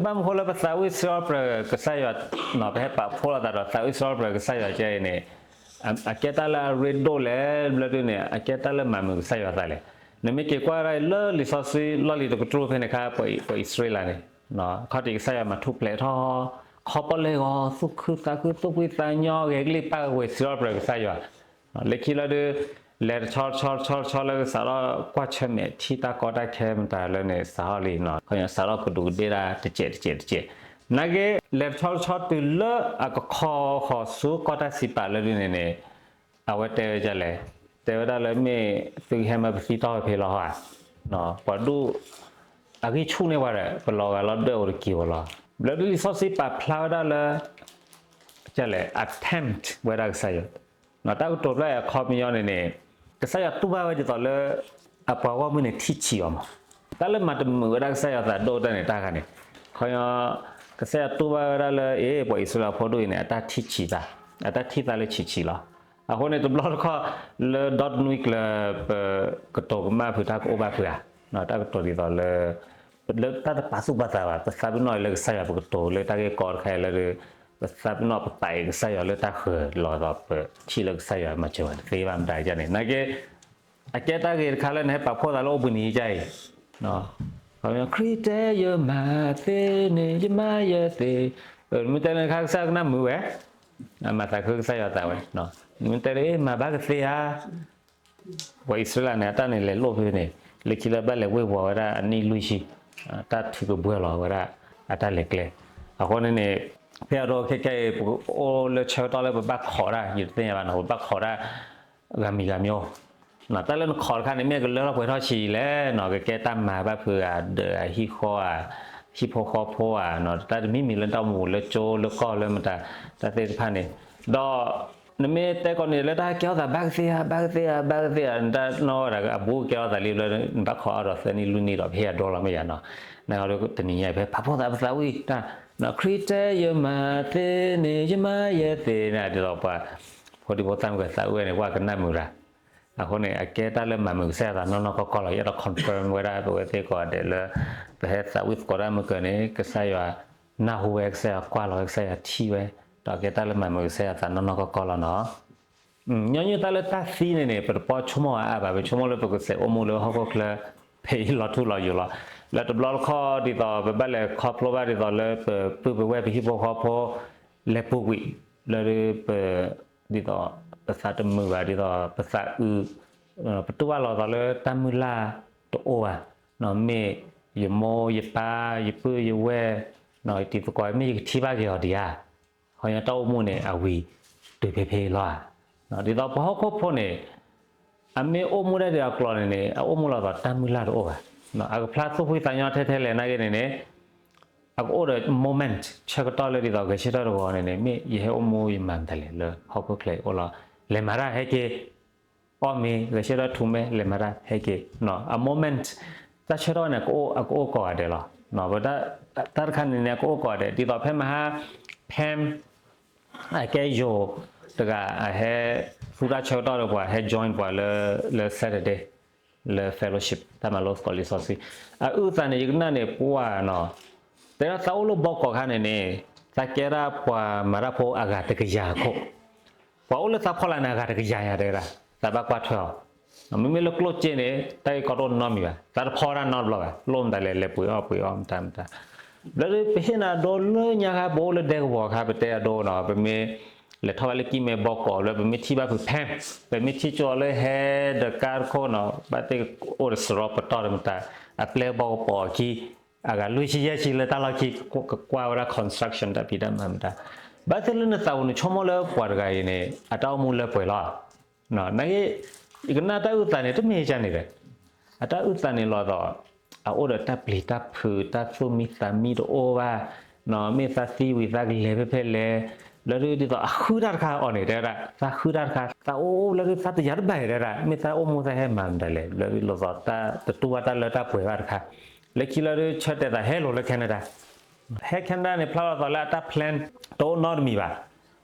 ဘၣ်မနုၤဃိလၢပသးဝံၣ်စံးထီၣ်ပတြၢၤကစၢ်ယွၤ, ပဟဲပာ်ဖှိၣ်လိာ်သးဒီးသးဝံၣ်စံးထီၣ်ပတြၢၤကစၢ်ယွၤကဲအံၤန့ၣ်, အကဲတၢ်လၢအရ့ဒိၣ်လဲၣ်ဘျီဒုန့ၣ် အကဲတၢ်လၢမၤမုာ်ကစၢ်ယွၤသးလဲၣ်. နမ့ၢ်က့ၤကွၢ်ဒၣ်လၢလံာ်စီဆှံလီၢ်လံၤတကတြူၢ်ဖဲန့ၣ်ခါ ပှၤအံၣ်စရ့လးန့ၣ်, ခီၣ်ထံးကစၢ်ယွၤမၤထူၣ်ဖျဲးထီၣ်, ခီပီၣ်လဲၣ်ဂီၤ သူၣ်ခုသးခု သူၣ်ဖှံသးညီ ဂဲၤကလံၣ်ပၢ်ကဝဲၤစံးထီၣ်ပတြၢၤကစၢ်ယွၤ လၢခံလၢဒုး လဲၤတဆီတဆီတဆီတဆီလၢကစးထီၣ်ကွၢ်ဆၢၣ်မဲာ်ထံၣ်တၢ်ကီတၢ်ခဲမတၤလၢန့ၣ် စးထီၣ်လံနီၤ, ခီစးထီၣ်ကဒူးကဒ့ၣ်ဒၣ်တစဲးတစဲးတစဲး, နာ်က့ လဲၤတဆီတဆီတုၤလၢအကခီဃီၤဆူကီၢ်တၢ်စံးပာ်လၢဒုးန့ၣ်န့ၣ်, အဝဲတဲဝဲဒ်လဲၣ်, တဲဝဲဒၣ်လၢမ့ၢ်သုဟဲမၢပသံတီၢ်ဝဲဖဲလီၤဧါ, ပှၤဒူၣ် အဂံၢ်ဆူၣ်န့ၢ်ပှၤဒီး ပလီၤဂာ်လီၤဒွဲၣ်အိၣ်တက့ၢ်ဝဲလီၤ. ဘျီဒုးလံာ်စီဆှံပာ်ဖျါဝဲဒၣ်လၢ ကလဲၣ် အ tempt ဝဲဒၣ်ကစၢ်ယွၤ, တၢ်ကတိၤဖျါအခီပညီန့ၣ်န့ၣ်, ကစၢ်ယွၤတူၢ်ဘၣ်ဝဲဒ်သိးလၢ အပှၤဂီၢ်မုၢ်န့ၣ်ထံၣ်ဆံးအီၤမး, တၢ်လၢမၤတမုာ်ဝဲဒၣ်ကစၢ်ယွၤသးဒိၣ်တၢ်န့ၣ်တၢ်ဂၤန့ၣ်, ခီညီ ကစၢ်ယွၤတူၢ်ဘၣ်ဝဲဒၣ်လၢ အ့ ပှၤအံၣ်စရ့လးဖိဒိၣ်အံၤန့ၣ် အတၢ်ထံၣ်ဆံးသး, အတၢ်ထံၣ်သးလၢဆံးဆံးလီၤ. အဃိန့ၣ် တဘျီတခီၣ်လၢဒီတနွံကျၢၤ ပကတိၤကမၣ်ဖုးတၢ်ကအိၣ်ဘၣ်ဖုးဧါ, တၢ်ကတိၤဒ်သိးလၢ လၢတၢ်တပာ်သူၣ်ပာ်သးဘၣ်, ပသးပ့ၤနီၣ်လၢကစၢ်ယွၤ ပကတိၤလၢတၢ်ဂ့ၢ်ကီတခါအံၤလၢ ပသးပ့ၤနီၣ်ပပာ်အံၤကစၢ်ယွၤလၢတၢ်ဃၢၤလီၤဒီး ပထံၣ်လၢကစၢ်ယွၤမၤစၢၤဝဲတသ့ဘၣ်မတၤဒ်န့ၣ်, နာ်က့ အကဲတၢ်ဂ့ၤတခါလၢနဟဲပာ်ဖှိၣ်သးလၢအိၣ်ဘှံးနံၤအံၤဒ်အံၤ, ခီဖျိခရံာ်တဲယမၤသ့န့ၣ် ယမၤယသ့, မ့ၢ်တဲလၢနခါကစၢ်ကနၣ်မုာ်ဝဲ, မၤသးခုကစၢ်ယွၤသးဝဲ, မ့ၢ်တဲလၢမၤဘၣ်ကသ့ဧါ ပှၤအံၣ်စရ့လးန့ၣ် အတၢ်န့ၣ်လဲၤလိၣ်ဖဲန့ၣ်, လၢခံလၢဘၣ်လဲၤဝ့ၤဝီၤဝဲဒၣ်အနံၣ်လွံၢ်ဆံ, တၢ်ထုးကဘှဲလီၤဝဲဒၣ် အတၢ်လဲၤကျဲ, အဃိန့ၣ်န့ၣ်, ဖဲအဒိခဲကဲအံၤ ပကအိၣ်လၢဆၢကတီၢ်လၢပဘၣ်ခိးတၢ် ယတသ့ၣ်ညါဘၣ်နီၤ ပဘၣ်ခိးတၢ် ဂၤမံၤဂၤမံၤ, တၢ်လၢနခိးတခါန့ၣ် မ့ၢ်ကလၢထီၣ်ပှဲၤထီၣ်ဆံးလဲၣ်နီၤ ကကဲတၢ်မၤဘၣ်ဖုးဂၤဒီးအဟံၣ်ဃီဧါ, ဟံၣ်ဖိဃီဖိဧါ, တၢ်တမံၤမံၤလၢတၢ်အိၣ်မူလၢကၠိလၢကီၢ်လၢမတၤ, တၢ်သ့ၣ်တဖၣ်န့ၣ်, ဒီး နမ့ၢ်တဲကိးန့ၣ်လၢတၢ်ကဲထီၣ်သးဘၣ်ကသ့ဧါ ဘၣ်ကသ့ဧါ ဘၣ်ကသ့ဧါ နတၢ်နီၣ်ဝဲဒၣ်အဘူးကဲထီၣ်သးလံဘျီ နဘၣ်ခိးအါဒီးသၢနံၣ်လွံၢ်နံၣ်ဒီး ပဟ့ၣ်အဒိလီၤမ့ၢ်ယါနီၤ, နတနံၤညါဖဲပာ်ဖှိၣ်သးပသးဝံၣ်တၢ်, ခရံာ်တဲယမၤသ့န့ၣ် ယမၤယဲသ့ၣ်န့ၣ်ဒ်သိးပှၤ ဖိဒံဖိသၣ်မုၢ်ကသးဝံၣ်န့ၣ် ပှၤကနၣ်မုာ်တၢ်, အဃိန့ၣ် အကဲတၢ်လၢမၤမုာ်ကစၢ်ယွၤသးနီၢ်နီၢ်ကီၢ်ကီၢ်လီၤ. ယအဲၣ်ဒိး confirm ဝဲဒၣ်ပဝဲသ့ၣ်ကိးဂၤဒဲးလၢ ပဟဲသးဝံၣ်သကိးတၢ်မုၢ်ကၢၤန့ၣ် ကစၢ်ယွၤနၢ်ဟူဝဲ ကစၢ်ယွၤကွၢ်လီၤဝဲ ကစၢ်ယွၤထံၣ်ဝဲ, ဒီးကဲတၢ်လၢမၤမုာ်ကစၢ်ယွၤသးနီၢ်နီၢ်ကီၢ်ကီၢ်လီၤနီၤ. ညီနုၢ်တၢ်လၢတၢ်သံန့ၣ်န့ၣ် ပတပီဆိကမိၣ်အါအါဘၣ်, ပဆိကမိၣ်လၢပကစဲးအိၣ်မူလၢဟီၣ်ခိၣ်ချၢ ဖဲအံၤလီၤထူလီၤယိာ်လီၤ. လၢတဘျီတခီၣ်ဒ်သိး ပဘၣ်လဲၤခီဖျိဘၣ်ဒ်သိးလၢပပုၢ်ပဝဲၢ်ပဟံၣ်ဖိဃီဖိ လဲၤပူၤကွံာ် လၢပ ဒ်သိး ပသးတမုာ်ဘၣ် ဒ်သိးပသးအုး, ပတူၢ်ဘၣ်လီၤသိးလၢတၢ်မုၢ်လၢ်တအိၣ်ဘၣ်, မ့ၢ်ယမိၢ်ယပၢ် ယပုၢ်ယဝဲၢ် ယတံၤသကိး မ့ၢ်ယကထံၣ်ဘၣ်က့ၤအီၤဒံးဧါ. ခီညီတၢ်အိၣ်မူန့ၣ် အဝံၤတုၤဖဲဖဲလီၤဧါ. ဒ်သိးပဟီၣ်ခိၣ်ဖိန့ၣ် အမ့ၢ်အိၣ်မူဒၣ်ဒံးအကျိၤန့ၣ်န့ၣ် အအိၣ်မူလီၤသိးတၢ်မုၢ်လၢ်တအိၣ်ဘၣ်. အကဖျါသူၣ်ဖှံသးညီထဲထဲလဲၣ်နာ်က့န့ၣ်န့ၣ် အကအိၣ်ဒီး moment ဆၢကတီၢ်လၢဒ်သိးဂဲၤဆၢထၢၣ်တဂီၤန့ၣ်န့ၣ် မ့ၢ်ယဟဲအိၣ်မူယမၤမတၤလဲၣ်လၢဟီၣ်ခိၣ်ချၢအံၤအိၣ်လီၤ. လဲၤမၤတၢ်ဟဲက့ၤ အီၣ်မ့ၤ ဂဲၤဆၢထၢၣ်ထူမဲ လဲၤမၤတၢ်ဟဲက့ၤ. အ moment တၢ်ဆၢကတီၢ်န့ၣ် အကအိၣ်ကိးဂၤဒဲးလီၤ. တၢ်တခါန့ၣ်န့ၣ် အကအိၣ်ကိးဂၤဒဲး ဒ်သိးဖဲမဟါ Pam အကဲယိၤတဂၤ အဟဲသူတၢ်ဆၢကတီၢ်ဒီးပှၤ ဟဲ join ပှၤလၢ လၢ Saturday လၢ fellowship တၢ်မၤလိသကိးလံာ်စီဆှံ အအုၣ်သးန့ၣ် ယကနၣ်န့ၣ် ပှၤနီၤ တဲဒၣ်သးအိၣ်လၢဘီကီးခါန့ၣ်န့ၣ် သးကဲဒၣ်ပှၤမၤတၢ်ဖိအဂၤတကယၤခိၣ်, ပှၤအိၣ်လၢသးဖီလာ်န့ၣ် အဂၤတကယၤညါတဲဒၣ် သးဘၣ်ကွၢ်ထွဲအီၤ. မ့မ့ၢ်လၢကျိၣ်စ့န့ၣ် တၢ်ဂ့ၢ်ကီတအိၣ်နီတမံၤဘၣ်, သးတဖီတၢ်နီတဘျီဘၣ်, လိၣ်မတၤလဲၣ် လဲၤပှ့ၤအီၣ်ပှ့ၤအီမတၤမတၤ. ဘျီဒုး ပဟ့ၣ်နၤအဒိလၢညါခါ ပအိၣ်လၢဒဲကဝီၤခါ ပတဲအဒိနီၤ ပမ့ၢ်လဲၤထီၣ်ဘၣ်လၢကံၢ်မဲဘီကီးလၢ ပမ့ၢ်ထံၣ်ဘၣ်ဖုး Pam ပမ့ၢ်ထံၣ်ကၠိလၢဟဲဒီးကါတခိၣ်နီၤ ဘၣ်သ့ၣ်အိၣ်ဒီးစရီပတီၢ်ဒီးမတၤ အပျဲၢ်ဘီကပိာ်အခံ အဂၤလွံၢ်ဆံယဲၢ်ဆံလၢတၢ်လီၢ်ခံ ကကွၢ်ဝဲဒၣ် construction တၢ်ဖံးတၢ်မၤမတၤ. ဘၣ်သ့ၣ်လၢနသးအိၣ်နဆိကမိၣ်လၢပှၤတဂၤအံၤန့ၣ် အတၢ်အိၣ်မူလၢပှဲၤလီၤ. နာ်က့ ယကနၣ်တၢ်အုၣ်သးန့ၣ် တမ့ၢ်ကန့ၣ်ဒီး အတၢ်အုၣ်သးန့ၣ်လီၤသိး အအိၣ်ဒီးတၢ်ပျံၤတၢ်ဖုး တၢ်သူၣ်မံသးမံတအိၣ်ဘၣ်, မ့ၢ်သးသံဝံၤသးကလဲၤဖဲဖဲလဲၣ်, ဘျီဒုးဒ်သိးအဃုတၢ်တခါအီၤန့ၣ် တဲဝဲဒၣ် သးဃုတၢ်တခါ သးအိၣ်လၢဒုးသးတယာ်တဘၣ်ဒဲဒၣ် မ့ၢ်သးအိၣ်မူသးဟဲမၤမတၤလဲၣ် ဘျီဒုးလိာ်သိးတၢ်တတူၢ်ဘၣ်တၢ်လၢတၢ်ပှဲၤဘၣ်တခါ. လၢခံလီၤဒုးဆၢတဲာ်သးဟဲလိာ်လၢ Canada ဟဲ Canada န့ၣ် ဖျါလီၤသိးလၢအတၢ် plan တအိၣ်နီတမံၤဘၣ်,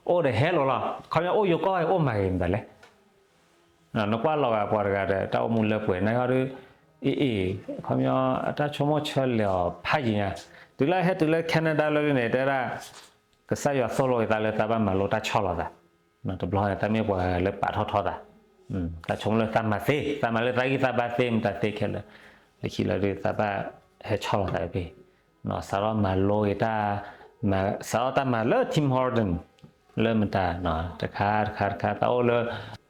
အိၣ်ဒီးဟဲလိာ်လီၤ. ခီပညီအိၣ်ယိၤကီၢ်အိၣ်မၤဂ့ၤမတၤလဲၣ်. နကွၢ်လီၤဂာ်ပှၤတဂၤဒီး တၢ်အိၣ်မူလၢပှဲၤ နာ်က့ဒုး အ့ၣ်အ့ၣ် ခီပညီ အတၢ်ဆိကမိၣ်ဆၢလဲၤအီၤဖးယံၤညါ, တုၤလၢဟဲတုၤလၢ Canada လၢန့ၣ် တဲဒၣ် ကစၢ်ယွၤသိၣ်လိက့ၤသးလၢသးဘၣ်မၤလိတၢ်ဆီၣ်လီၤသး, တဘျီန့ၣ် တၢ်မ့ၢ်ပှၤလၢပာ်ထီၣ်ထီသး, တၢ်ဆိကမိၣ်လၢသးမၤသ့, သးမၤလၢသးဂံၢ်သးဘါသ့ မတၤသ့ခဲလၢာ်, လၢခံလၢဒုးသးဘၣ်ဟဲဆီၣ်လီၤသးဖဲ စးထီၣ်မၤလိက့ၤတၢ်, စးထီၣ်တၢ်မၤလၢ Tim Horton လၢမတၤ, တခါတခါတခါ သးအိၣ်လၢ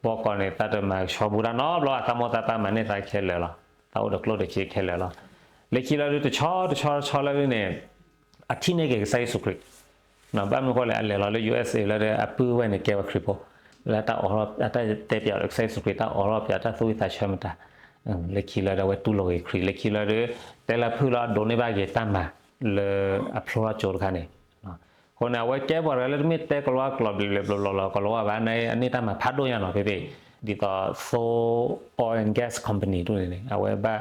ဘီကီးန့ၣ် သးတမၤကဆှီဘူတၢ်နီတဘျီဘၣ်, သးမိၢ်သးပၢ်မၤန့ၢ်သးခဲလၢာ်လီၤ, သးအိၣ်ဒီးကျိၣ်ဒီးစ့ခဲလၢာ်လီၤ. လၢခံလၢဒုးတဆီတဆီတဆီလၢဒုးန့ၣ် အထံၣ်န့ၢ်က့ၤကစၢ်ယ့ၣ်ၡူးခရံာ် ဘၣ်မနုၤဃိလဲၣ် အလဲၤလီၤလၢ ယူၣ်အ့းအ့း လၢအပုၢ်ဝဲၢ်န့ၣ် ကဲဝဲခရံာ်ဖိ, လၢတၢ်အိးထီၣ် တၢ်တဲပၠးဒီးကစၢ်ယ့ၣ်ၡူးခရံာ် တၢ်အိးထီၣ်ပၠး တၢ်သူၣ်ဝံၣ်သးဆၢမတၤ, လၢခံလၢဒုးအဝဲတူၢ်လိာ်က့ၤခရံာ် လၢခံလၢဒုး တဲလၢဖုၣ်လီၤ ဒိးန့ၢ်ဘၣ်က့ၤတၢ်မၤ လၢအဖျိထီၣ်ကၠိတခါန့ၣ်, အဃိန့ၣ် အဝဲကဲပှၤတဂၤလၢတမ့ၢ်တဲကလီကလီဘျံးဘျံးဘျီဘျီ ကလီဘၣ်ဘၣ်န့ၣ် အန့ၢ်တၢ်မၤဖးဒိၣ်ညါနီၤ ဖဲဖဲ ဒ်သိး သိ oil and gas company ဒ်န့ၣ်န့ၣ် အဝဲဘၣ်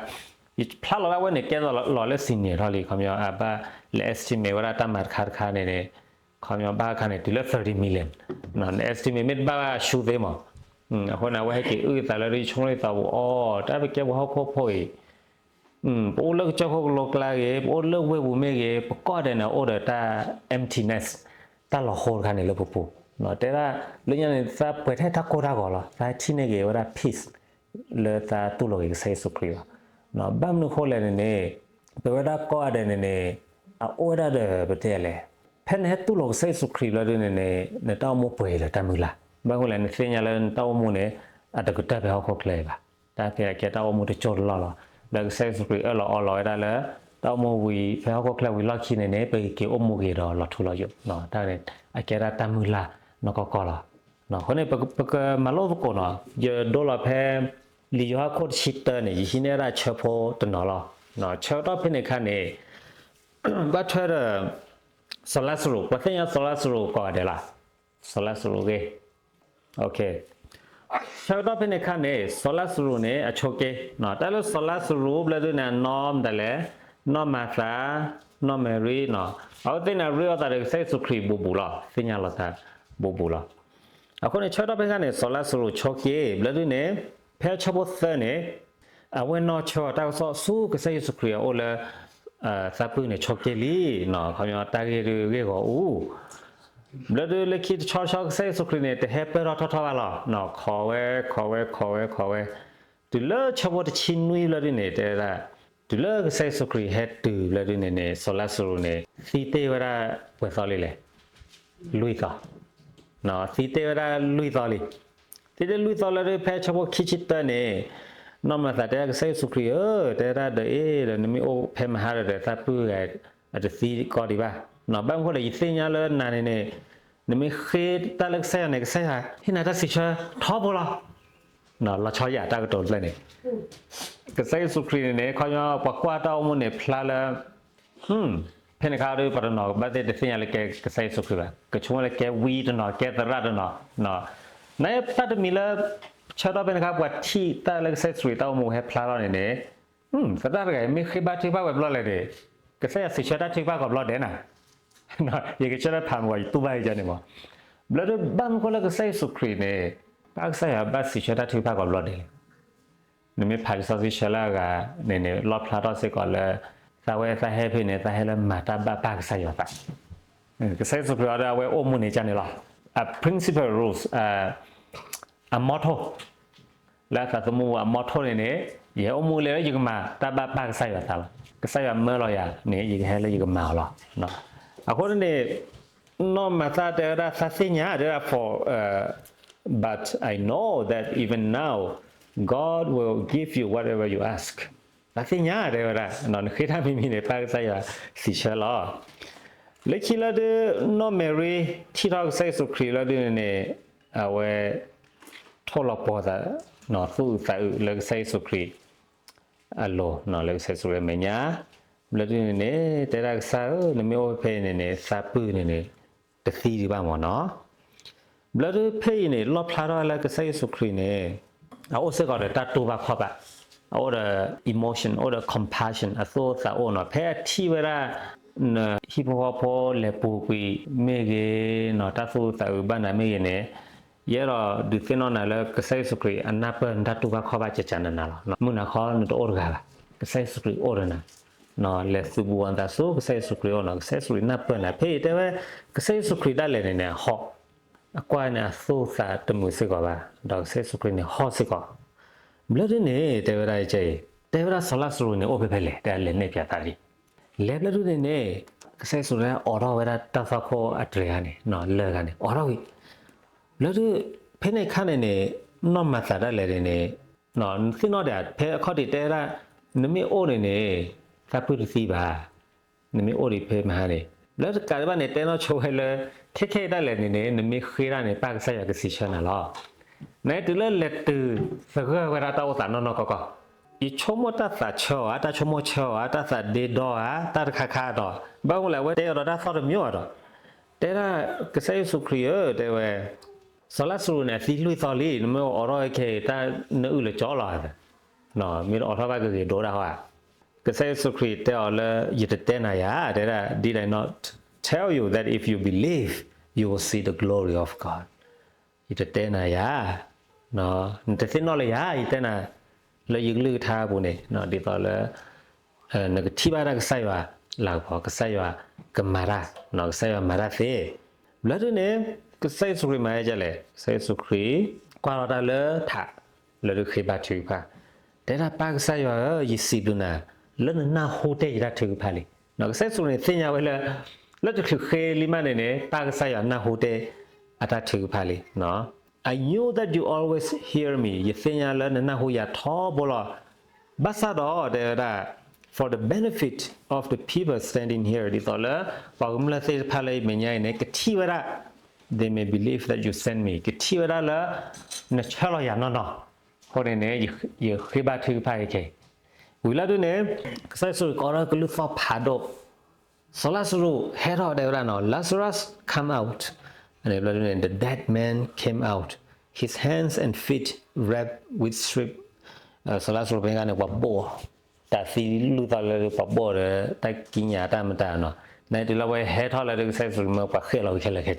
ယဖျါလီၤဒၣ်ဝဲန့ၣ် ကဲသိးလီၤလၢ senior ထီၣ်လံ ခီပညီ အဘၣ်လဲၤ estimate ဝဲဒၣ်တၢ်မၤတခါတခါန့ၣ်န့ၣ် ခီပညီဘၣ်ခါန့ၣ် တုၤလၢ thirty million, န estimate မ့ၢ်တဘၣ်ဆူသ့မး, အဃိန့ၣ် အဝဲဟဲက့ၤအုၣ်သးလၢဒုး ယဆိကမိၣ်လၢယသးပူၤအီၤ တၢ်ပကဲပှၤဟီၣ်ခိၣ်ဖိအံၤ ပအိၣ်လၢကစၢၢ်ခိၣ်ကလိကျါဂ့ၤ ပအိၣ်လၢဝ့ၢ်ပူၤမ့ၢ်ဂ့ၤ ပကိးဂၤဒဲးန့ၣ် အိၣ်ဒီးတၢ် emptiness တၢ်လီၤဟိတခါန့ၣ်လၢပပူၤ, တဲဒၣ် လၢညါန့ၣ် သးပှဲၤထဲတၢ်ကိၢ်တၢ်ဂီၤလီၤ သးထံၣ်န့ၢ်က့ၤဝဲဒၣ် peace လၢသးတူၢ်လိာ်က့ၤကစၢ်ယ့ၣ်ၡူးခရံာ်လီၤ. ဘၣ်မနုၤဃိလဲၣ်န့ၣ်န့ၣ် ပဝဲဒၣ်ကိးဂၤဒဲးန့ၣ်န့ၣ် အအိၣ်ဝဲဒၣ်ဒီးပတဲလဲၣ်, ဖဲနဟဲတူၢ်လိာ်ကစၢ်ယ့ၣ်ၡူးခရံာ်လီၤဒုးန့ၣ်န့ၣ် နတၢ်အိၣ်မူပှဲၤဒီးတၢ်မုၢ်လၢ်, ဘၣ်မနုၤလဲၣ် နသ့ၣ်ညါလၢနတၢ်အိၣ်မူန့ၣ် အတကတၢၢ်ဖဲဟီၣ်ခိၣ်ချၢအံၤဘၣ်, တၢ်ဖဲအကဲတၢ်အိၣ်မူတစိၢ်တလီၢ်လီၤ. လၢကစၢ်ယ့ၣ်ၡူးခရံာ်အၢၣ်လီၤအီလီၤဝဲဒၣ်လၢ တၢ်အိၣ်မူဝံၤ ဖဲဟီၣ်ခိၣ်ချၢဝံၤလီၢ်ခံန့ၣ်န့ၣ် ပကက့ၤအိၣ်မူက့ၤဒီးလီၤထူလီၤယိာ်, တၢ်န့ၣ် အကဲဒၣ်တၢ်မုၢ်လၢ်နီၢ်ကီၢ်ကီၢ်လီၤ. အဃိန့ၣ် ပကမၤလိသကိးနီၤ, ယဒိလီၤဖဲ လံာ်ယိၤဟၣ်ခိၣ်တဆံတၢန့ၣ် ယဟံးန့ၢ်ဝဲဒၣ်ဆၢဖိတနီၤလီၤ. ဆၢကတီၢ်ဖဲန့ၣ်အခါန့ၣ် ဘၣ်ထွဲဒီး စီၤလါစရူး, ပှၤသ့ၣ်ညါစီၤလါစရူးကိးဂၤဒဲးလီၤ. စီၤလါစရူးဂ့ၢ် ဆၢကတီၢ်ဖဲန့ၣ်အခါန့ၣ် စီၤလါစရူးန့ၣ် အဆိးက့, တၢ်လၢစီၤလါစရူးဘျီဒုးန့ၣ် အနီၢ်မတၤလဲၣ်, နီၢ်မၤသၤ, နီၢ်မဲၤရံ, အဝဲသ့ၣ်န့ၣ် ရ့အီၣ်သးဒီးကစၢ်ယ့ၣ်ၡူးခရံာ်ဘူးဘူးလီၤ, သ့ၣ်ညါလီၤသးဘူးဘူးလီၤ. အဃိန့ၣ် ဆၢကတီၢ်ဖဲန့ၣ်အခါန့ၣ် စီၤလါစရူးဆိးက့ ဘျီဒုးန့ၣ် ဖဲဆၢဖိသၢန့ၣ် အဝဲနီၢ်ဆၢအီၤတၢ်ကစီၣ်ဆူကစၢ်ယ့ၣ်ၡူးခရံာ်အအိၣ်လၢ သးပုၢ်န့ၣ်ဆိးက့လံ, ခီပညီတၢ်ဂ့ၢ်ဒုးဂ့ၢ်ဂီၤအူ ဘျီဒုးလၢခံတဆီဆီကစၢ်ယ့ၣ်ၡူးခရံာ်န့ၣ် တဟဲပၢၢ်ထီၣ်ထီထီၣ်ဘၣ်လီၤ, ခိးဝဲ ခိးဝဲ ခိးဝဲ ခိးဝဲ, တုၤလၢဆၢဖိတဆံနွံဘျီဒုးန့ၣ် တဲဝဲဒၣ် တုၤလၢကစၢ်ယ့ၣ်ၡူးခရံာ်ဟဲတုၤဘျီဒုးန့ၣ်န့ၣ် စီၤလါစရူးန့ၣ် သံတ့ၢ်ဝဲဒၣ်ပှဲၤသီလံလဲၣ်, လွံၢ်သီ, သံတ့ၢ်ဝဲဒၣ်လွံၢ်သီလံ. သံတ့ၢ်လွံၢ်သီလၢဒုး ဖဲဆၢဖိခံဆံတၢန့ၣ် နီၢ်မၤသၤတဲဒၣ်ကစၢ်ယ့ၣ်ၡူးခရံာ်ဧၢ, တဲဒၣ်ဒီးအ့ၣ်ဒီး နမ့ၢ်အိၣ်ဖဲမဟါဒီး သးပုၢ်ဂၤ အတသံကီဒံးဘၣ်, ဘၣ်မနုၤဃိလဲၣ် ယသ့ၣ်ညါလၢနၤန့ၣ်န့ၣ် နမ့ၢ်ဃ့တၢ်လၢကစၢ်ယွၤန့ၣ် ကစၢ်ယွၤဟ့ၣ်နၤတၢ်စံးဆၢထီဘိလီၤ. လီၤဆီယၤတၢ်ကတိၤတဖျၢၣ်န့ၣ် ကစၢ်ယ့ၣ်ၡူးခရံာ်န့ၣ်န့ၣ် ခီပညီပှၤကွၢ်တၢ်အိၣ်မူန့ၣ်ဖျါလၢ ဖဲန့ၣ်အခါဒီး ပှၤတနီၤဘၣ်သ့ၣ်တသ့ၣ်ညါလၢကဲကစၢ်ယ့ၣ်ၡူးခရံာ်ဘၣ်, ကဆိကမိၣ်လၢကဲဝံတနီၤ ကဲသရၣ်တနီၤ, နတၢ်တမံၤလၢ ဆၢကတီၢ်ဖဲန့ၣ်အခါ ပှၤထံၣ်တၢ်လၢကစၢ်ယ့ၣ်ၡူးခရံာ်တၢ်အိၣ်မူဟဲဖျါထီၣ်န့ၣ်န့ၣ် သရၣ်တဂၤအံၤ မ့ၢ်ဃ့ဘါထုကဖၣ်ဝဲဘျီလဲၣ်န့ၣ် ကစၢ်ယွၤစံးဆၢတၢ်ထုကဖၣ်ကိးဘျီဒဲးနၤ, ယကဆၢထၢၣ်ဖးမုၢ်ဂီၤ ယတူၢ်ဘၣ်ယကန့ၣ်မး, ဘျီဒုးဘၣ်မနုၤဃိလၢကစၢ်ယ့ၣ်ၡူးခရံာ်န့ၣ် ဘၣ်ကစၢ်ယွၤဘၣ်စံးဆၢတၢ်ထုကဖၣ်ကိးဘျီဒဲးလဲၣ်. နမ့ၢ်ဖးလံာ်စီဆှံဆၢလၢအဂၤန့ၣ်န့ၣ် လီၣ်ဖျါထီၣ်စ့ၢ်ကီးလၢ သးဝဲသးဟဲဖဲန့ၣ် သးဟဲလၢမၤတၢ်ဘၣ်ပၢ်ကစၢ်ယွၤသး, ကစၢ်ယ့ၣ်ၡူးခရံာ်အီၤဒီးအဝဲအိၣ်မူန့ၣ်ကန့ၣ်လီၤ. အ principal rules အ motto လၢအသးသမူအ motto န့ၣ်န့ၣ် ယဟဲအိၣ်မူလဲၣ်လၢယကမၤတၢ်ဘၣ်ပၢ်ကစၢ်ယွၤသးလီၤ. ကစၢ်ယွၤမၢလီၤယၤန့ၣ် ယကဟဲလၢယကမၤအီၤလီၤ. အဃိန့ၣ် နီၢ်မၤသၤတဲဝဲဒၣ် သးသ့ၣ်ညါတဲဝဲဒၣ် for but I know that even now God will give you whatever you ask. သးသ့ၣ်ညါတဲဝဲဒၣ် နဃ့တၢ်မံၤမံၤန့ၣ် ပၢ်ကစၢ်ယွၤစံးဆၢလီၤ. လၢခံလၢဒုး နီၢ်မဲၤရံ ထံၣ်ထီၣ်ကစၢ်ယ့ၣ်ၡူးခရံာ်လီၤဒုးန့ၣ်န့ၣ် အဝဲ ထိၣ်လီၤပှီၤသး သူၣ်အုးသးအုးလၢကစၢ်ယ့ၣ်ၡူးခရံာ်အလိၤ လၢကစၢ်ယ့ၣ်ၡူးခရံာ်အမဲာ်ညါ ဘျီဒုးန့ၣ်န့ၣ် တဲဒၣ်ကစၢ်ဧၢ နမ့ၢ်အိၣ်ဖဲအံၤန့ၣ်န့ၣ် သးပုၢ်န့ၣ်န့ၣ် တသံဒံးဘၣ်မၢ်နီၤ. ဘျီဒုးဖဲအံၤန့ၣ် လီၣ်ဖျါထီၣ်လၢကစၢ်ယ့ၣ်ၡူးခရံာ်န့ၣ် အအိၣ်စ့ၢ်ကီးဒီးတၢ်တူၢ်ဘၣ်ခီၣ်ဘၣ်, အအိၣ်ဒီး emotion အိၣ်ဒီး compassion အသူၣ်အိၣ်သးအိၣ်နီၤ. ဖဲအထံၣ်ဝဲဒၣ် နဟံၣ်ဖိဃီဖိလဲၤပူၤကွံာ်မ့ၢ်ဂ့ၤနီၤ တၢ်သူၣ်အုးသးအုးဘၣ်နၤမ့ၢ်ဂ့ၤန့ၣ် ယအဲၣ်ဒိးဒုးသ့ၣ်နီၣ်နၤလၢကစၢ်ယ့ၣ်ၡူးခရံာ်အနၢ်ပၢၢ်နတၢ်တူၢ်ဘၣ်ခီၣ်ဘၣ်ကကနၤနၤလီၤ. မုၢ်နၤခီနတအိၣ်တဂၤဘၣ်, ကစၢ်ယ့ၣ်ၡူးခရံာ်အိၣ်ဒီးနၤ. လဲၤသုးဘူးအသးဆူကစၢ်ယ့ၣ်ၡူးခရံာ်အအိၣ်နီၤ, ကစၢ်ယ့ၣ်ၡူးခရံာ်နၢ်ပၢၢ်နၤ, ဖဲအံၤတဲဝဲ ကစၢ်ယ့ၣ်ၡူးခရံာ်ဒၣ်လဲာ်န့ၣ်န့ၣ် ဟီၣ်, အကွၢ်န့ၣ်အသူၣ်သးတမုာ်စ့ၢ်ကီးဘၣ်, ဒီးကစၢ်ယ့ၣ်ၡူးခရံာ်န့ၣ်ဟီၣ်စ့ၢ်ကီး. ဘျီဒုန့ၣ် တဲဝဲဒၣ်အံၤ, တဲဝဲဒၣ်စီၤလါစရူးန့ၣ် အိၣ်ဖဲဖဲလဲၣ်, တဲလဲၤနဲၣ်ဖျါသးလံ. လဲၤဘျီဒုန့ၣ်န့ၣ် ကစၢ်ယ့ၣ်ၡူးန့ၣ် အိးထီၣ်ဝဲဒၣ်တၢ်သွၣ်ခိၣ်အတြဲၤဧါန့ၣ် လၢၢ်ဂၤန့ၣ် အိးထီၣ်ဝံၤ ဘျီဒု ဖဲန့ၣ်အခါန့ၣ်န့ၣ် နီၢ်မၤသးဒၣ်လဲာ်န့ၣ်န့ၣ် နသ့ၣ်နီၣ်ဒၣ် ဖဲအခီၣ်ထံးတဲဒၣ် နမ့ၢ်အိၣ်န့ၣ်န့ၣ် သးဖုၣ်တသံဘၣ်, နမ့ၢ်အိၣ်ဒံးဖဲမဟါန့ၣ် လၢတကးဒံးဘၣ်န့ၣ် တဲနီၢ်ဆိဝဲလၢ ခဲခဲအံၤဒၣ်လဲာ်န့ၣ်န့ၣ် နမ့ၢ်ဃ့တၢ်န့ၣ် ပၢ်ကစၢ်ယွၤကစံးဆၢနၤလီၤ. နတုၤလၢလဲၤတုၤသဂၢၢ်ဝဲဒၣ်တၢ်အိၣ်သးနီၢ်နီၢ်ကီၢ်ကီၢ်, ယဆိကမိၣ်တၢ်သးဆၢအီၤဧါ, တၢ်ဆိကမိၣ်ဆၢအီၤဧါ, တၢ်သးဒ့ဒီဧါ, တၢ်တခါခါဒီး ဘၣ်မနုၤလဲၣ် အဝဲတဲအီၤဒီးတၢ်သီၣ်တမံၤအီၤဒီး တဲဒၣ် ကစၢ်ယ့ၣ်ၡူးခရံာ်ဧၢ, တဲဝဲ စီၤလါစရူးန့ၣ် အသံလွံၢ်သီလံ, နမ့ၢ်အိးထီၣ်ခဲအံၤ တၢ်နအုၣ်လၢကၠီလီၤ, မ့ၢ်တအိးထီၣ်ဘၣ်ကဂ့ၤဒိၣ်ဒၣ်ဟီဧါ. ကစၢ်ယ့ၣ်ၡူးခရံာ်တဲအီၤလၢ ယတတဲနၤယၤ, တဲဒၣ် Did I not tell you that if you believe, you will see the glory of God? ယတတဲနၤယၤ, နတသ့ၣ်နီၣ်လၢယၤ, ယတဲနၤ လၢယကလုၢ်ကထါအပူၤန့ၣ် ဒ်သိးလၢ နကထံၣ်ဘၣ်ဒၣ်ကစၢ်ယွၤလၤကပီၤ, ကစၢ်ယွၤကမၤတၢ်, ကစၢ်ယွၤမၤတၢ်သ့. ဘျီဒုန့ၣ် ကစၢ်ယ့ၣ်ၡူးခရံာ်မၤဒ်လဲၣ်, ကစၢ်ယ့ၣ်ၡူးခရံာ် ကွၢ်လီၤတၢ်လၢထး လၢဒုးဃ့ဘါထုကဖၣ်, တဲဒၣ်ပၢ်ကစၢ်ယွၤဧၢ, ယစံးဘျုးနၤ လၢနနၢ်ဟူတဲယတၢ်ထုကဖၣ်လံ. ကစၢ်ယ့ၣ်ၡူးန့ၣ်သ့ၣ်ညါဝဲလၢ လၢတချုးဃ့လံမးန့ၣ်န့ၣ် ပၢ်ကစၢ်ယွၤနၢ်ဟူတဲအတၢ်ထုကဖၣ်လံ. I knew that you always hear me, ယသ့ၣ်ညါလၢနနၢ်ဟူယၤထီဘိလီၤ. ဘၣ်ဆၣ်ဒီးတဲဝဲဒၣ် for the benefit of the people standing here, ဒ်သိးလၢ ပှၤကမျၢၢ်သ့ၣ်တဖၣ်လၢမဲာ်ညါအံၤန့ၣ် ကထံၣ်ဝဲဒၣ် they may believe that you sent me, ကထံၣ်ဝဲဒၣ်လၢ နဆှၢလီၤယၤနီၢ်နီၢ်, အဃိန့ၣ်န့ၣ် ယဃ့ဘါထုကဖၣ်ခဲအံၤ. ဝံၤလီၤဒုန့ၣ် ကစၢ်ယ့ၣ်ၡူးကိးထီၣ်ကလုၢ်သီၣ်ဖးဒိၣ်, စီၤလါစရူးဟဲထီၣ်, တဲဝဲဒၣ်နီၤ, Lazarus, come out. ဘျီဒုန့ၣ် the dead man came out, his hands and feet wrapped with strips. စီၤလါစရူးဖဲန့ၣ် ပှၤဘိၣ်အီၤ, တၢ်သံလွံၢ်သီလၢပှၤဘိၣ်အီၤဒီး တၢ်ကံးညာ်တၢ်မတၤနီၤ, နတုၤလၢအဝဲဟဲထီၣ်လၢဒု ကစၢ်ယ့ၣ်ၡူးမၢပှၤဃဲၣ်လီၤဝံၤခဲလၢာ်ခဲဆ့,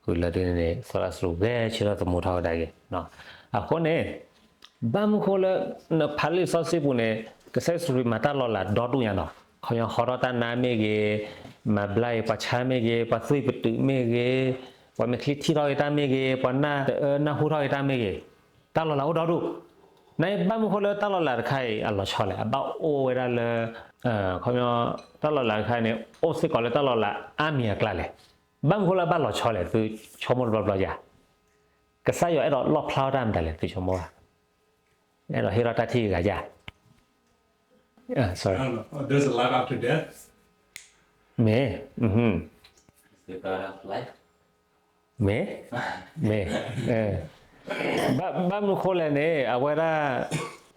ဝံၤလီၤဒုန့ၣ် စီၤလါစရူးဂဲၤဆၢထၢၣ်သမူထီၣ်ဝဲဒၣ်က့ၤ. အဃိန့ၣ် ဘၣ်မနုၤဃိလၢ နဖးလံာ်စီဆှံပူၤန့ၣ် ကစၢ်ယ့ၣ်ၡူးခရံာ်မၤတၢ်လီၤလးဒီဒူၣ်ညါနီၤ, ခီပညီဟီထီၣ်တၢ်နါမ့ၢ်ဂ့ၤ, မၤဘျါက့ၤပှၤဆါမ့ၢ်ဂ့ၤ, ပှၤသွံၣ်ပတုာ်မ့ၢ်ဂ့ၤ, ပှၤမဲာ်ချံထံၣ်ထီၣ်က့ၤတၢ်မ့ၢ်ဂ့ၤ, ပှၤနၢ်တအၢနၢ်ဟူထီၣ်က့ၤတၢ်မ့ၢ်ဂ့ၤ, တၢ်လီၤလးအိၣ်ဒီဒူၣ်. နဘၣ်မနုၤဃိလၢတၢ်လီၤလးတခါအံၤအလီၤဆီလဲၣ်, အဘၣ်အိၣ်ဝဲဒၣ်လၢ ခီပညီ တၢ်လီၤလးတခါအံၤန့ၣ် အိၣ်စ့ၢ်ကီးလၢတၢ်လီၤလးအါမံၤအကျါလဲၣ်. ဘၣ်မနုၤဃိလၢအဘၣ်လီၤဆီလဲၣ်, သုဆိကမိၣ်တဘျီဘျီယၤ, ကစၢ်ယွၤအဲၣ်ဒိးလီၣ်ဖျါထီၣ်တၢ်မတၤလဲၣ်, သုဆိကမိၣ်ဘၣ်, အဲၣ်ဒိးဟ့ၣ်ထီၣ်တၢ်ထံၣ်ဂၤယၤ, မ့ၢ်, မ့ၢ်, မ့ၢ်, ဘၣ်မနုၤဃိလဲၣ်န့ၣ် အဝဲဒၣ်